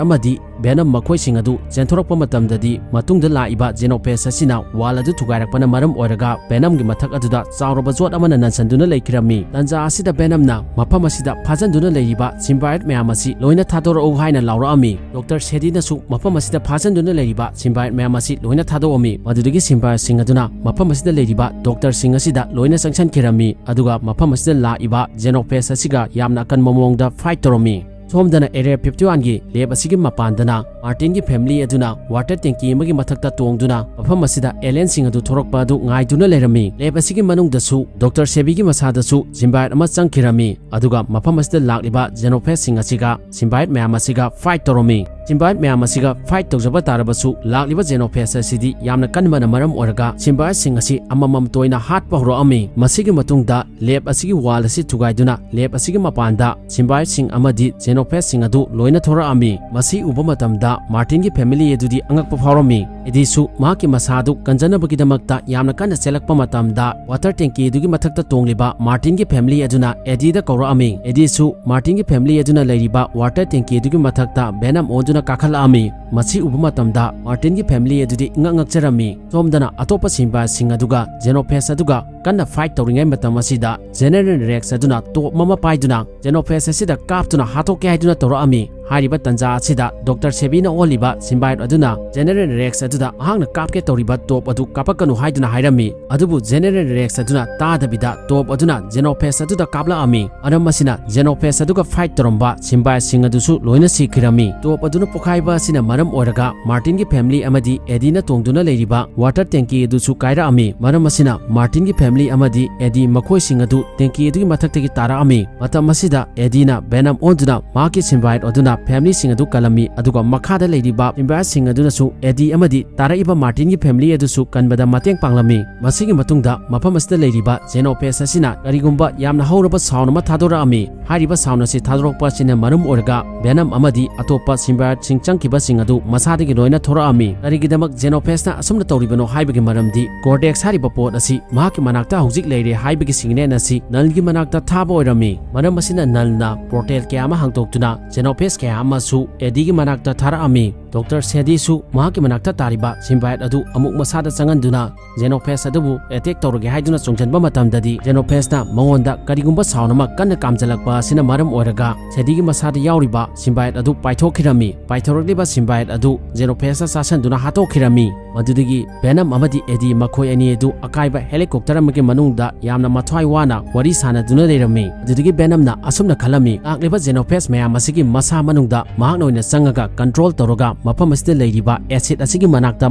ꯑꯃꯗꯤ ꯕꯦꯅꯝ ꯃꯈꯣꯏꯁꯤꯡ ꯑꯗꯨ ꯆꯦꯟꯊꯣꯔꯛꯄ ꯃꯇꯝꯗꯗꯤ ꯃꯇꯨꯡꯗ ꯂꯥꯛꯏꯕ ꯖꯦꯅꯣꯐꯦꯖ ꯑꯁꯤꯅ ꯋꯥꯜ ꯑꯗꯨ ꯊꯨꯒꯥꯏꯔꯛꯄꯅ ꯃꯔꯝ ꯑꯣꯏꯔꯒ ꯕꯦꯅꯝꯒꯤ ꯃꯊꯛ ꯑꯗꯨꯗ ꯆꯥꯎꯔꯕ ꯖꯣꯠ ꯑꯃꯅ ꯅꯟꯁꯟꯗꯨꯅ ꯂꯩꯈꯤꯔꯝꯃꯤ꯫ ꯇꯟꯖꯥ ꯑꯁꯤꯗ ꯕꯦꯅꯝꯅ ꯃꯐꯝ ꯑꯁꯤꯗ ꯐꯥꯖꯤꯟꯗꯨꯅ ꯂꯩꯔꯤꯕ ꯁꯤꯝꯕꯥꯏꯠ ꯃꯌꯥꯝ ꯑꯁꯤ ꯂꯣꯏꯅ ꯊꯥꯗꯣꯔꯛꯎ ꯍꯥꯏꯅ ꯂꯥꯎꯔꯛꯑꯝꯃꯤ꯫ ꯗꯣꯛꯇꯔ ꯁꯦꯗꯤꯅꯁꯨ ꯃꯐꯝ ꯑꯁꯤꯗ ꯐꯥꯖꯤꯟꯗꯨꯅ ꯂꯩꯔꯤꯕ ꯁꯤꯝꯕꯥꯏꯠ ꯃꯌꯥꯝ ꯑꯁꯤ ꯂꯣꯏꯅ ꯊꯥꯗꯣꯛꯑꯝꯃꯤ꯫ ꯃꯗꯨꯗꯒꯤ ꯁꯤꯝꯕꯥꯏꯠꯁꯤꯡ ꯑꯗꯨꯅ ꯃꯐꯝ ꯑꯁꯤꯗ ꯂꯩꯔꯤꯕ ꯗꯣꯛꯇꯔꯁꯤꯡ ꯑꯁꯤꯗ ꯂꯣꯏꯅ ꯆꯪꯁꯤꯟꯈꯤꯔꯝꯃꯤ꯫ ꯑꯗꯨꯒ ꯃꯐꯝ ꯑꯁꯤꯗ ꯂꯥꯛꯏꯕ ꯖꯦꯅꯣꯐꯦꯖ ꯑꯁꯤꯒ ꯌꯥꯝꯅ ꯑꯀꯟꯕ ꯃꯑꯣꯡꯗ ꯐꯥꯏꯠ ꯇꯧꯔꯝꯃꯤ꯫ ꯁꯣꯝꯗꯅ ꯑꯦꯔꯤꯌꯥ ꯐꯤꯐꯇꯤ ꯋꯥꯟꯒꯤ ꯂꯦꯕ ꯑꯁꯤꯒꯤ ꯃꯄꯥꯟꯗꯅ ꯃꯥꯔꯇꯤꯟꯒꯤ ꯐꯦꯃꯤꯂꯤ ꯑꯗꯨꯅ ꯋꯥꯇꯔ ꯇꯦꯡꯀꯤ ꯑꯃꯒꯤ ꯃꯊꯛꯇ ꯇꯣꯡꯗꯨꯅ ꯃꯐꯝ ꯑꯁꯤꯗ ꯑꯦꯂꯤꯌꯟꯁꯤꯡ ꯑꯗꯨ ꯊꯣꯔꯛꯄ ꯑꯗꯨ ꯉꯥꯏꯗꯨꯅ ꯂꯩꯔꯝꯃꯤ꯫ ꯂꯦꯕ ꯑꯁꯤꯒꯤ ꯃꯅꯨꯡꯗꯁꯨ ꯗꯣꯛꯇꯔ ꯁꯦꯕꯤꯒꯤ ꯃꯁꯥꯗꯁꯨ ꯁꯤꯝꯕꯥꯏꯠ ꯑꯃ ꯆꯪꯈꯤꯔꯝꯃꯤ꯫ ꯑꯗꯨꯒ ꯃꯐꯝ ꯑꯁꯤꯗ ꯂꯥꯛꯂꯤꯕ ꯖꯦꯅꯣꯐꯦꯖꯁꯤꯡ ꯑꯁꯤꯒ ꯁꯤꯝꯕꯥꯏꯠ ꯃꯌꯥꯝ ꯑꯁꯤꯒ ꯐꯥꯏꯠ ꯇꯧꯔꯝꯃꯤ꯫ ꯁꯤꯝꯕꯥꯏꯠ ꯃꯌꯥꯝ ꯑꯁꯤꯒ ꯐꯥꯏꯠ ꯇꯧꯖꯕ ꯇꯥꯔꯕꯁꯨ ꯂꯥꯛꯂꯤꯕ ꯖꯦꯅꯣꯐꯦꯖ ꯑꯁꯤꯗꯤ ꯌꯥꯝꯅ ꯀꯟꯕꯅ ꯃꯔꯝ ꯑꯣꯏꯔꯒ ꯁꯤꯝꯕꯥꯏꯠꯁꯤꯡ ꯑꯁꯤ ꯑꯃꯃꯝꯇ ꯑꯣꯏꯅ ꯍꯥꯠꯄ ꯍꯧꯔꯛꯑꯝꯃꯤ꯫ ꯃꯁꯤꯒꯤ ꯃꯇꯨꯡꯗ ꯂꯦꯕ ꯑꯁꯤꯒꯤ ꯋꯥꯜ ꯑꯁꯤ ꯊꯨꯒꯥꯏꯗꯨꯅ ꯂꯦꯕ ꯑꯁꯤꯒꯤ ꯃꯄꯥꯟꯗ ꯁꯤꯝꯕꯥꯏꯠꯁꯤꯡ ꯑꯃꯗꯤ ꯖꯦꯅꯣꯐꯦꯖꯁꯤꯡ ꯑꯗꯨ ꯂꯣꯏꯅ ꯊꯣꯔꯛꯑꯝꯃꯤ꯫ ꯃꯁꯤ ꯎꯕ ꯃꯇꯝꯗ ꯃꯥꯔꯇꯤꯟꯒꯤ ꯐꯦꯃꯤꯂꯤ ꯑꯗꯨꯗꯤ ꯑꯉꯛꯄ ꯐꯥꯎꯔꯝꯃꯤ꯫ ꯑꯦꯗꯤꯁꯨ ꯃꯍꯥꯛꯀꯤ ꯃꯁꯥ ꯑꯗꯨ ꯀꯟꯖꯅꯕꯒꯤꯗꯃꯛꯇ ꯌꯥꯝꯅ ꯀꯟꯅ ꯆꯦꯜꯂꯛꯄ ꯃꯇꯝꯗ ꯋꯥꯇꯔ ꯇꯦꯡꯀꯤ ꯑꯗꯨꯒꯤ ꯃꯊꯛꯇ ꯇꯣꯡꯂꯤꯕ ꯃꯥꯔꯇꯤꯟꯒꯤ ꯐꯦꯃꯤꯂꯤ ꯑꯗꯨꯅ ꯑꯦꯗꯤꯗ ꯀꯧꯔꯛꯑꯝꯃꯤ꯫ ꯑꯦꯗꯤꯁꯨ ꯃꯥꯔꯇꯤꯟꯒꯤ ꯐꯦꯃꯤꯂꯤ ꯑꯗꯨꯅ ꯂꯩꯔꯤꯕ ꯋꯥꯇꯔ ꯇꯦꯡꯀꯤ ꯑꯗꯨꯒꯤ ꯃꯊꯛꯇ ꯕꯦꯅꯝ ꯑꯣꯟꯗꯨꯅ ꯀꯥꯈꯠꯂꯛꯑꯝꯃꯤ꯫ ꯃꯁꯤ ꯎꯕ ꯃꯇꯝꯗ ꯃꯥꯔꯇꯤꯟꯒꯤ ꯐꯦꯃꯤꯂꯤ ꯑꯗꯨꯗꯤ ꯏꯉꯛ ꯉꯛꯆꯔꯝꯃꯤ꯫ ꯁꯣꯝꯗꯅ ꯑꯇꯣꯞꯄ ꯁꯤꯝꯕꯥꯏꯠꯁꯤꯡ ꯑꯗꯨꯒ ꯖꯦꯅꯣꯐꯦꯖ ꯑꯗꯨꯒ ꯀꯟꯅ fight ꯇꯧꯔꯤꯉꯩ ꯃꯇꯝ ꯑꯁꯤꯗ General Rex ꯑꯗꯨꯅ top ꯑꯃ ꯄꯥꯏꯗꯨꯅ Xenophage ꯑꯁꯤꯗ ꯀꯥꯞꯇꯨꯅ ꯍꯥꯠꯇꯣꯛꯀꯦ ꯍꯥꯏꯗꯨꯅ ꯇꯧꯔꯛꯑꯝꯃꯤ꯫ ꯍꯥꯏꯔꯤꯕ ꯇꯟꯖꯥ ꯑꯁꯤꯗ Doctor Sebi ꯅ ꯑꯣꯜꯂꯤꯕ symbiote ꯑꯗꯨꯅ General Rex ꯑꯗꯨꯗ ꯃꯍꯥꯛꯅ ꯀꯥꯞꯀꯦ ꯇꯧꯔꯤꯕ top ꯑꯗꯨ ꯀꯥꯞꯄꯛꯀꯅꯨ ꯍꯥꯏꯗꯨꯅ ꯍꯥꯏꯔꯝꯃꯤ꯫ ꯑꯗꯨꯕꯨ General Rex ꯑꯗꯨꯅ ꯇꯥꯗꯕꯤꯗ top ꯑꯗꯨꯅ Xenophage ꯑꯗꯨꯗ ꯀꯥꯞꯂꯛꯑꯝꯃꯤ꯫ ꯃꯔꯝ ꯑꯁꯤꯅ Xenophage ꯑꯗꯨꯒ fight ꯇꯧꯔꯝꯕ symbiote ꯁꯤꯡ ꯑꯗꯨꯁꯨ ꯂꯣꯏꯅ ꯁꯤꯈꯤꯔꯝꯃꯤ꯫ Top ꯑꯗꯨꯅ ꯄꯣꯈꯥꯏꯕ ꯑꯁꯤꯅ ꯃꯔꯝ ꯑꯣꯏꯔꯒ Martin ꯒꯤ family ꯑꯃꯗꯤ Eddie ꯅ ꯇꯣꯡꯗꯨꯅ ꯂꯩꯔꯤꯕ water tanky ꯑꯗꯨꯁꯨ ꯀꯥꯏꯔꯛꯑꯝꯃꯤ꯫ ꯃꯔꯝ ꯑꯁꯤꯅ Martin ꯒꯤ family ꯑꯃꯗꯤ Eddie ꯃꯈꯣꯏꯁꯤꯡ ꯑꯗꯨ tanky ꯑꯗꯨꯒꯤ ꯃꯊꯛꯇꯒꯤ ꯇꯥꯔꯛꯑꯝꯃꯤ꯫ ꯃꯇꯝ ꯑꯁꯤꯗ Eddie ꯅ Venom ꯑꯣꯟꯗꯨꯅ ꯃꯍꯥꯛꯀꯤ symbiote ꯑꯗꯨꯅ family ꯁꯤꯡ ꯑꯗꯨ ꯀꯜꯂꯝꯃꯤ, ꯑꯗꯨꯒ ꯃꯈꯥꯗ ꯂꯩꯔꯤꯕ symbiote ꯁꯤꯡ ꯑꯗꯨꯅꯁꯨ Eddie ꯑꯃꯗꯤ ꯇꯥꯔꯛꯏꯕ Martin ꯒꯤ family ꯑꯗꯨꯁꯨ ꯀꯟꯕꯗ ꯃꯇꯦꯡ ꯄꯥꯡꯂꯝꯃꯤ꯫ ꯃꯁꯤꯒꯤ ꯃꯇꯨꯡꯗ ꯃꯐꯝ ꯑꯁꯤꯗ ꯂꯩꯔꯤꯕ Xenophage ꯑꯁꯤꯅ ꯀꯔꯤꯒꯨꯝꯕ ꯌꯥꯝꯅ ꯍꯧꯔꯕ sound ꯑꯃ ꯊꯥꯗꯣꯔꯛꯑꯝꯃꯤ꯫ ꯍꯥꯏꯔꯤꯕ sound ꯑꯁꯤ ꯊꯥꯗꯣꯔꯛꯄ ꯑꯁꯤꯅ ꯃꯔꯝ ꯑꯣꯏꯔꯒ Venom ꯑꯃꯗꯤ ꯑꯇꯣꯞꯄ symbiote ꯁꯤꯡ ꯆꯪꯈꯤꯕꯁꯤꯡ ꯑꯗꯨ ꯃꯁꯥꯗꯒꯤ ꯂꯣꯏꯅ ꯊꯣꯔꯛꯑꯝꯃꯤ꯫ ꯀꯔꯤꯒꯤꯗꯃꯛ Xenophage ꯅ ꯑꯁꯨꯝꯅ ꯇꯧꯔꯤꯕꯅꯣ ꯍꯥꯏꯕꯒꯤ ꯃꯔꯝꯗꯤ Cortex ꯍꯥꯏꯔꯤꯕ ꯄꯣꯠ ꯑꯁꯤ ꯃꯍꯥꯛꯀꯤ ꯃꯅꯥꯛꯇ ꯍꯧꯖꯤꯛ ꯂꯩꯔꯦ ꯍꯥꯏꯕꯒꯤ signal ꯑꯁꯤ Null ꯒꯤ ꯃꯅꯥꯛꯇ ꯊꯥꯕ ꯑꯣꯏꯔꯝꯃꯤ꯫ ꯃꯔꯝ ꯑꯁꯤꯅ Null ꯅ portal ꯀꯌꯥ ꯑꯃ ꯍꯥꯡꯗꯣꯛꯇꯨꯅ Xenophage ꯀꯌꯥ ꯑꯃꯁꯨ Eddie ꯒꯤ ꯃꯅꯥꯛꯇ ꯊꯥꯔꯛꯑꯝꯃꯤ꯫ Doctor Sebi ꯁꯨ ꯃꯍꯥꯛꯀꯤ ꯃꯅꯥꯛꯇ ꯇꯥꯔꯤꯕ symbiote ꯑꯗꯨ ꯑꯃꯨꯛ ꯃꯁꯥꯗ ꯆꯪꯍꯟꯗꯨꯅ Xenophage ꯑꯗꯨꯕꯨ attack ꯇꯧꯔꯒꯦ ꯍꯥꯏꯗꯨꯅ ꯆꯣꯡꯁꯤꯟꯕ ꯃꯇꯝꯗꯗꯤ Xenophage ꯅ ꯃꯉꯣꯟꯗ ꯀꯔꯤꯒꯨꯝꯕ sound ꯑꯃ ꯀꯟꯅ ꯀꯥꯝꯖꯜꯂꯛꯄ ꯑꯁꯤꯅ ꯃꯔꯝ ꯑꯣꯏꯔꯒ Sebi ꯒꯤ ꯃꯁꯥꯗ ꯌꯥꯎꯔꯤꯕ symbiote ꯑꯗꯨ ꯄꯥꯏꯊꯣꯛꯈꯤꯔꯝꯃꯤ꯫ ꯄꯥꯏꯊꯣꯔꯛꯂꯤꯕ symbiote ꯑꯗꯨ Xenophage ꯅ ꯆꯥꯁꯤꯟꯗꯨꯅ ꯍꯥꯠꯇꯣꯛꯈꯤꯔꯝꯃꯤ꯫ ꯃꯗꯨꯗꯒꯤ Venom ꯑꯃꯗꯤ Eddie ꯃꯈꯣꯏ ꯑꯅꯤ ꯑꯗꯨ ꯑꯀꯥꯏꯕ helicopter ꯑꯃꯒꯤ ꯃꯅꯨꯡꯗ ꯌꯥꯝꯅ ꯃꯊ꯭ꯋꯥꯏ ꯋꯥꯅ ꯋꯥꯔꯤ ꯁꯥꯟꯅꯗꯨꯅ ꯂꯩꯔꯝꯃꯤ꯫ ꯑꯗꯨꯗꯒꯤ Venom ꯅ ꯑꯁꯨꯝꯅ ꯈꯜꯂꯝꯃꯤ, ꯂꯥꯛꯂꯤꯕ Xenophage ꯃꯌꯥꯝ ꯑꯁꯤꯒꯤ ꯃꯁꯥ ꯃꯅꯨꯡꯗ ꯃꯍꯥꯛꯅ ꯑꯣꯏꯅ ꯆꯪꯉꯒ control ꯇꯧꯔꯒ ꯃꯐꯝ ꯑꯁꯤꯗ ꯂꯩꯔꯤꯕ acid ꯑꯁꯤꯒꯤ ꯃꯅꯥꯛꯇ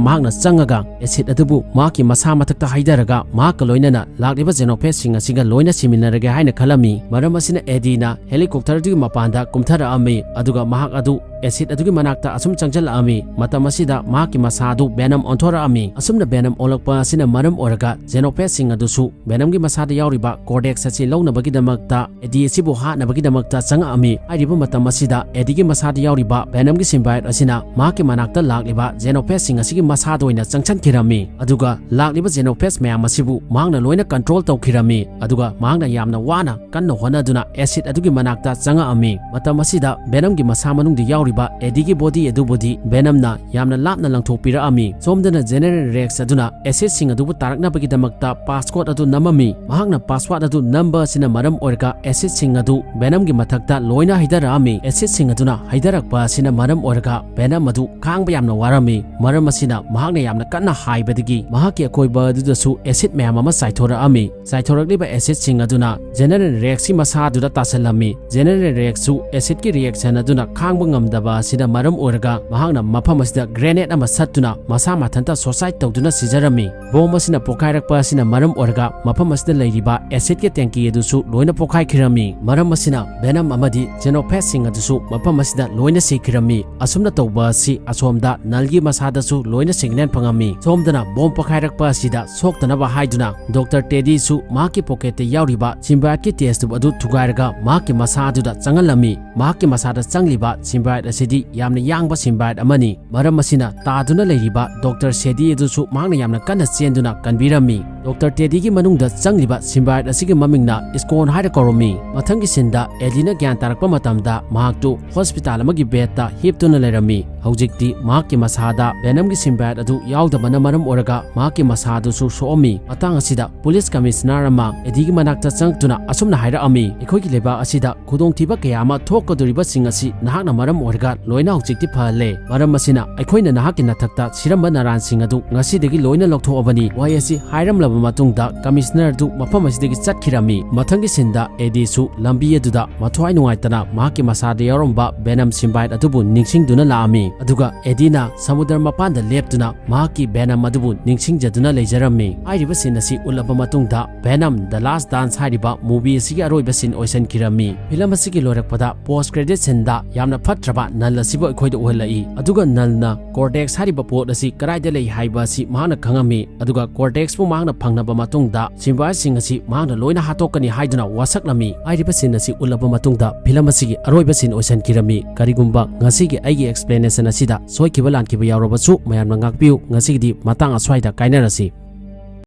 ꯃꯍꯥꯛꯅ ꯆꯪꯉꯒ acid ꯑꯗꯨꯕꯨ ꯃꯍꯥꯛꯀꯤ ꯃꯁꯥ ꯃꯊꯛꯇ ꯍꯩꯊꯔꯒ ꯃꯍꯥꯛꯀ ꯂꯣꯏꯅꯅ ꯂꯥꯛꯂꯤꯕ Xenophage ꯁꯤꯡ ꯑꯁꯤꯒ ꯂꯣꯏꯅ ꯁꯤꯃꯤꯟꯅꯔꯒꯦ ꯍꯥꯏꯅ ꯈꯜꯂꯝꯃꯤ꯫ ꯃꯔꯝ ꯑꯁꯤꯅ Eddie ꯅ helicopter ꯑꯗꯨꯒꯤ ꯃꯄꯥꯟꯗ ꯀꯨꯝꯊꯔꯛꯑꯝꯃꯤ, ꯑꯗꯨꯒ ꯃꯍꯥꯛ ꯑꯗꯨ acid ꯑꯗꯨꯒꯤ ꯃꯅꯥꯛꯇ ꯑꯁꯨꯝ ꯆꯪꯁꯤꯜꯂꯛꯑꯝꯃꯤ꯫ ꯃꯇꯝ ꯑꯁꯤꯗ ꯃꯍꯥꯛꯀꯤ ꯃꯁꯥ ꯑꯗꯨ Venom ꯑꯣꯟꯊꯣꯔꯛꯑꯝꯃꯤ꯫ ꯑꯁꯨꯝꯅ Venom ꯑꯣꯜꯂꯛꯄ ꯑꯁꯤꯅ ꯃꯔꯝ ꯑꯣꯏꯔꯒ Xenophage ꯁꯤꯡ ꯑꯗꯨꯁꯨ Venom ꯒꯤ ꯃꯁꯥꯗ ꯌꯥꯎꯔꯤꯕ Cortex ꯑꯁꯤ ꯂꯧꯅꯕꯒꯤꯗꯃꯛꯇ Eddie ꯑꯁꯤꯕꯨ ꯍꯥꯠꯅꯕꯒꯤꯗꯃꯛꯇ ꯆꯪꯉꯛꯑꯝꯃꯤ꯫ ꯍꯥꯏꯔꯤꯕ ꯃꯇꯝ ꯑꯁꯤꯗ Eddie ꯒꯤ ꯃꯁꯥꯗ ꯌꯥꯎꯔꯤꯕ Venom ꯒꯤ symbiote ꯑꯁꯤꯅ ꯃꯍꯥꯛꯀꯤ ꯃꯅꯥꯛꯇ ꯂꯥꯛꯂꯤꯕ Xenophage ꯁꯤꯡ ꯑꯁꯤꯒꯤ ꯃꯁꯥꯗ ꯑꯣꯏꯅ ꯆꯪꯁꯤꯟꯈꯤꯔꯝꯃꯤ꯫ ꯑꯗꯨꯒ ꯂꯥꯛꯂꯤꯕ Xenophage ꯃꯌꯥꯝ ꯑꯁꯤꯕꯨ ꯃꯍꯥꯛꯅ ꯂꯣꯏꯅ control ꯇꯧꯈꯤꯔꯝꯃꯤ꯫ ꯑꯗꯨꯒ ꯃꯍꯥꯛꯅ ꯌꯥꯝꯅ ꯋꯥꯅ ꯀꯟꯅ ꯍꯣꯠꯅꯗꯨꯅ acid ꯑꯗꯨꯒꯤ ꯃꯅꯥꯛꯇ ꯆꯪꯉꯛꯑꯝꯃꯤ꯫ ꯃꯇꯝ ꯑꯁꯤꯗ Venom ꯒꯤ ꯃꯁꯥ ꯃꯅꯨꯡꯗ ꯌꯥꯎꯔꯤꯕ ꯂꯩꯔꯝꯕ ꯑꯦꯗꯤꯒꯤ ꯕꯣꯗꯤ ꯑꯗꯨꯕꯨꯗꯤ ꯕꯦꯅꯝꯅ ꯌꯥꯝꯅ ꯂꯥꯞꯅ ꯂꯪꯊꯣꯛꯄꯤꯔꯛꯑꯝꯃꯤ꯫ ꯁꯣꯝꯗꯅ ꯖꯦꯅꯦꯔꯦꯜ ꯔꯦꯛꯁ ꯑꯗꯨꯅ ꯑꯦꯁꯤꯗꯁꯤꯡ ꯑꯗꯨꯕꯨ ꯇꯥꯔꯛꯅꯕꯒꯤꯗꯃꯛꯇ ꯄꯥꯁꯋꯥꯔꯗ ꯑꯗꯨ ꯅꯝꯃꯝꯃꯤ꯫ ꯃꯍꯥꯛꯅ ꯄꯥꯁꯋꯥꯔꯗ ꯑꯗꯨ ꯅꯝꯕ ꯑꯁꯤꯅ ꯃꯔꯝ ꯑꯣꯏꯔꯒ ꯑꯦꯁꯤꯗꯁꯤꯡ ꯑꯗꯨ ꯕꯦꯅꯝꯒꯤ ꯃꯊꯛꯇ ꯂꯣꯏꯅ ꯍꯩꯊꯔꯛꯑꯝꯃꯤ꯫ ꯑꯦꯁꯤꯗꯁꯤꯡ ꯑꯗꯨꯅ ꯍꯩꯊꯔꯛꯄ ꯑꯁꯤꯅ ꯃꯔꯝ ꯑꯣꯏꯔꯒ ꯕꯦꯅꯝ ꯑꯗꯨ ꯈꯥꯡꯕ ꯌꯥꯝꯅ ꯋꯥꯔꯝꯃꯤ꯫ ꯃꯔꯝ ꯑꯁꯤꯅ ꯃꯍꯥꯛꯅ ꯌꯥꯝꯅ ꯀꯟꯅ ꯍꯥꯏꯕꯗꯒꯤ ꯃꯍꯥꯛꯀꯤ ꯑꯀꯣꯏꯕ ꯑꯗꯨꯗꯁꯨ ꯑꯦꯁꯤꯗ ꯃꯌꯥꯝ ꯑꯃ ꯆꯥꯏꯊꯣꯔꯛꯑꯝꯃꯤ꯫ ꯆꯥꯏꯊꯣꯔꯛꯂꯤꯕ ꯑꯦꯁꯤꯗꯁꯤꯡ ꯑꯗꯨꯅ ꯖꯦꯅꯦꯔꯦꯜ ꯔꯦꯛꯁꯀꯤ ꯃꯁꯥꯗꯨꯗ ꯇꯥꯁꯤꯜꯂꯝꯃꯤ꯫ ꯖꯦꯅꯦꯔꯦꯜ ꯔꯦꯛꯁꯁꯨ ꯑꯦꯁꯤꯗꯀꯤ ꯔꯤꯌꯦꯛꯁꯟ ꯑꯗꯨꯅ ꯈꯥꯡꯕ ꯉꯝꯗꯕ ꯑꯁꯤꯅ ꯃꯔꯝ ꯑꯣꯏꯔꯒ ꯃꯍꯥꯛꯅ ꯃꯐꯝ ꯑꯁꯤꯗ ꯒ꯭ꯔꯦꯅꯦꯗ ꯑꯃ ꯁꯠꯇꯨꯅ ꯃꯁꯥ ꯃꯊꯟꯇ ꯁꯨꯁꯥꯏꯗ ꯇꯧꯗꯨꯅ ꯁꯤꯖꯔꯝꯃꯤ꯫ ꯕꯣꯝ ꯑꯁꯤꯅ ꯄꯣꯈꯥꯏꯔꯛꯄ ꯑꯁꯤꯅ ꯃꯔꯝ ꯑꯣꯏꯔꯒ ꯃꯐꯝ ꯑꯁꯤꯗ ꯂꯩꯔꯤꯕ ꯑꯦꯁꯤꯗꯀꯤ ꯇꯦꯡꯀꯤ ꯑꯗꯨꯁꯨ ꯂꯣꯏꯅ ꯄꯣꯈꯥꯏꯈꯤꯔꯝꯃꯤ꯫ ꯃꯔꯝ ꯑꯁꯤꯅ ꯕꯦꯅꯝ ꯑꯃꯗꯤ ꯖꯦꯅꯣꯐꯦꯖꯁꯤꯡ ꯑꯗꯨꯁꯨ ꯃꯐꯝ ꯑꯁꯤꯗ ꯂꯣꯏꯅ ꯁꯤꯈꯤꯔꯝꯃꯤ꯫ ꯑꯁꯨꯝꯅ ꯇꯧꯕ ꯑꯁꯤ ꯑꯁꯣꯝꯗ ꯅꯜꯒꯤ ꯃꯁꯥꯗꯁꯨ ꯂꯣꯏꯅ ꯁꯤꯒꯅꯦꯜ ꯐꯪꯉꯝꯃꯤ꯫ ꯁꯣꯝꯗꯅ ꯕꯣꯝ ꯄꯣꯈꯥꯏꯔꯛꯄ ꯑꯁꯤꯗ ꯁꯣꯛꯇꯅꯕ ꯍꯥꯏꯗꯨꯅ ꯗꯣꯛꯇꯔ ꯇꯦꯗꯤꯁꯨ ꯃꯍꯥꯛꯀꯤ ꯄꯣꯀꯦꯠꯇ ꯌꯥꯎꯔꯤꯕ ꯁꯤꯝꯕꯥꯏꯠꯀꯤ ꯇꯦꯁ ꯇ꯭ꯌꯨꯕ ꯑꯗꯨ ꯊꯨꯒꯥꯏꯔꯒ ꯃꯍꯥꯛꯀꯤ ꯃꯁꯥ ꯑꯗꯨꯗ ꯆꯪꯍꯜꯂꯝꯃꯤ꯫ ꯃꯍꯥꯛꯀꯤ ꯃꯁꯥꯗ ꯆꯪꯂꯤꯕ ꯁꯤꯝꯕꯥꯏꯠ ꯑꯁꯤꯗꯤ ꯌꯥꯝꯅ ꯌꯥꯡꯕ ꯁꯤꯝꯕꯥꯏꯠ ꯑꯃꯅꯤ꯫ ꯃꯔꯝ ꯑꯁꯤꯅ ꯇꯥꯗꯨꯅ ꯂꯩꯔꯤꯕ ꯗꯣꯛꯇꯔ ꯁꯦꯗꯤ ꯑꯗꯨꯁꯨ ꯃꯍꯥꯛꯅ ꯌꯥꯝꯅ ꯀꯟꯅ ꯆꯦꯟꯗꯨꯅ ꯀꯟꯕꯤꯔꯝꯃꯤ꯫ ꯗꯣꯛꯇꯔ ꯇꯦꯗꯤꯒꯤ ꯃꯅꯨꯡꯗ ꯆꯪꯂꯤꯕ ꯁꯤꯝꯕꯥꯏꯠ ꯑꯁꯤꯒꯤ ꯃꯃꯤꯡꯅ ꯏꯁꯀꯣꯟ ꯍꯥꯏꯅ ꯀꯧꯔꯝꯃꯤ꯫ ꯃꯊꯪꯒꯤ ꯁꯤꯟꯗ ꯑꯦꯗꯤꯅ ꯒ꯭ꯌꯥꯟ ꯇꯥꯔꯛꯄ ꯃꯇꯝꯗ ꯃꯍꯥꯛꯇꯨ ꯍꯣꯁꯄꯤꯇꯥꯜ ꯑꯃꯒꯤ ꯕꯦꯗꯇ ꯍꯤꯞꯇꯨꯅ ꯂꯩꯔꯝꯃꯤ꯫ ꯍꯧꯖꯤꯛꯇꯤ ꯃꯍꯥꯛꯀꯤ ꯃꯁꯥꯗ ꯕꯦꯅꯝꯒꯤ ꯁꯤꯝꯕꯥꯏꯠ ꯑꯗꯨ ꯌꯥꯎꯗꯕꯅ ꯃꯔꯝ ꯑꯣꯏꯔꯒ ꯃꯍꯥꯛꯀꯤ ꯃꯁꯥꯗꯨꯁꯨ ꯁꯣꯛꯑꯝꯃꯤ꯫ ꯃꯇꯥꯡ ꯑꯁꯤꯗ ꯄꯨꯂꯤꯁ ꯀꯃꯤꯁꯅꯔ ꯑꯃ ꯑꯦꯗꯤꯒꯤ ꯃꯅꯥꯛꯇ ꯆꯪꯂꯛꯇꯨꯅ ꯑꯁꯨꯝꯅ ꯍꯥꯏꯔꯛꯑꯝꯃꯤ, "ꯑꯩꯈꯣꯏꯒꯤ ꯂꯩꯕꯥꯛ ꯑꯁꯤꯗ ꯈꯨꯗꯣꯡꯊꯤꯕ ꯀꯌꯥ ꯑꯃ ꯊꯣꯛꯀꯗꯧꯔꯤꯕꯁꯤꯡ ꯑꯁꯤ ꯅꯍꯥꯛꯅ ꯃꯔꯝ ꯑꯣꯏꯔꯒ ꯂꯣꯏꯅ ꯍꯧꯖꯤꯛꯇꯤ ꯐꯍꯜꯂꯦ꯫ ꯃꯔꯝ ꯑꯁꯤꯅ ꯑꯩꯈꯣꯏꯅ ꯅꯍꯥꯛꯀꯤ ꯅꯊꯛꯇ ꯁꯤꯔꯝꯕ ꯅꯔꯥꯟꯁꯤꯡ ꯑꯗꯨ ꯉꯁꯤꯗꯒꯤ ꯂꯣꯏꯅ ꯂꯧꯊꯣꯛꯑꯕꯅꯤ"꯫ ꯋꯥꯍꯩ ꯑꯁꯤ ꯍꯥꯏꯔꯝꯂꯕ ꯃꯇꯨꯡꯗ ꯀꯃꯤꯁꯅꯔ ꯑꯗꯨ ꯃꯐꯝ ꯑꯁꯤꯗꯒꯤ ꯆꯠꯈꯤꯔꯝꯃꯤ꯫ ꯃꯊꯪꯒꯤ ꯁꯤꯟꯗ ꯑꯦꯗꯤꯁꯨ ꯂꯝꯕꯤ ꯑꯗꯨꯗ ꯃꯊ꯭ꯋꯥꯏ ꯅꯨꯡꯉꯥꯏꯇꯅ ꯃꯍꯥꯛꯀꯤ ꯃꯁꯥꯗ ꯌꯥꯎꯔꯝꯕ ꯕꯦꯅꯝ ꯁꯤꯝꯕꯥꯏꯠ ꯑꯗꯨꯕꯨ ꯅꯤꯡꯁꯤꯡꯗꯨꯅ ꯂꯥꯛꯑꯝꯃꯤ꯫ ꯑꯗꯨꯒ ꯑꯦꯗꯤꯅ ꯁꯃꯨꯗ꯭ꯔ ꯃꯄꯥꯟꯗ ꯂꯦꯞꯇꯨꯅ ꯃꯍꯥꯛꯀꯤ ꯕꯦꯅꯝ ꯑꯗꯨꯕꯨ ꯅꯤꯡꯁꯤꯡꯖꯗꯨꯅ ꯂꯩꯖꯔꯝꯃꯤ꯫ ꯍꯥꯏꯔꯤꯕ ꯁꯤꯟ ꯑꯁꯤ ꯎꯠꯂꯕ ꯃꯇꯨꯡꯗ ꯚꯦꯅꯝ: ꯗ ꯂꯥꯁ ꯗꯥꯟꯁ ꯍꯥꯏꯔꯤꯕ ꯃꯨꯚꯤ ꯑꯁꯤꯒꯤ ꯑꯔꯣꯏꯕ ꯁꯤꯟ ꯑꯣꯏꯁꯤꯟꯈꯤꯔꯝꯃꯤ꯫ ꯐꯤꯂꯝ ꯑꯁꯤꯒꯤ ꯂꯣꯏꯔꯛꯄꯗ ꯄꯣꯁ ꯀ꯭ꯔꯦꯗꯤꯠ ꯁꯤꯟꯗ ꯌꯥꯝꯅ ꯐꯠꯇ꯭ꯔꯕ ꯅꯜ ꯑꯁꯤꯕꯨ ꯑꯩꯈꯣꯏꯗ ꯎꯍꯜꯂꯛꯏ꯫ ꯑꯗꯨꯒ ꯅꯜꯅ ꯀꯣꯔꯇꯦꯛꯁ ꯍꯥꯏꯔꯤꯕ ꯄꯣꯠ ꯑꯁꯤ ꯀꯗꯥꯏꯗ ꯂꯩ ꯍꯥꯏꯕ ꯑꯁꯤ ꯃꯍꯥꯛꯅ ꯈꯪꯉꯝꯃꯤ꯫ ꯑꯗꯨꯒ ꯀꯣꯔꯇꯦꯛꯁꯄꯨ ꯃꯍꯥꯛꯅ ꯐꯪꯂꯕ ꯃꯇꯨꯡꯗ ꯁꯤꯝꯕꯥꯏꯠꯁꯤꯡ ꯑꯁꯤ ꯃꯍꯥꯛꯅ ꯂꯣꯏꯅ ꯍꯥꯠꯇꯣꯛꯀꯅꯤ ꯍꯥꯏꯗꯨꯅ ꯋꯥꯁꯛꯂꯝꯃꯤ꯫ ꯍꯥꯏꯔꯤꯕ ꯁꯤꯟ ꯑꯁꯤ ꯎꯠꯂꯕ ꯃꯇꯨꯡꯗ ꯐꯤꯂꯝ ꯑꯁꯤꯒꯤ ꯑꯔꯣꯏꯕ ꯁꯤꯟ ꯑꯣꯏꯁꯤꯟꯈꯤꯔꯝꯃꯤ꯫ ꯀꯔꯤꯒꯨꯝꯕ ꯉꯁꯤꯒꯤ ꯑꯩꯒꯤ ꯑꯦꯛꯁꯄ꯭ꯂꯦꯅꯦꯁꯟ ꯑꯁꯤꯗ ꯁꯣꯏꯈꯤꯕ ꯂꯥꯟꯈꯤꯕ ꯌꯥꯎꯔꯕꯁꯨ ꯃꯌꯥꯝꯅ ꯉꯥꯛꯄꯤꯌꯨ꯫ ꯉꯁꯤꯒꯤꯗꯤ ꯃꯇꯥꯡ ꯑꯁ꯭ꯋꯥꯏꯗ ꯀꯥꯏꯅꯔꯁꯤ꯫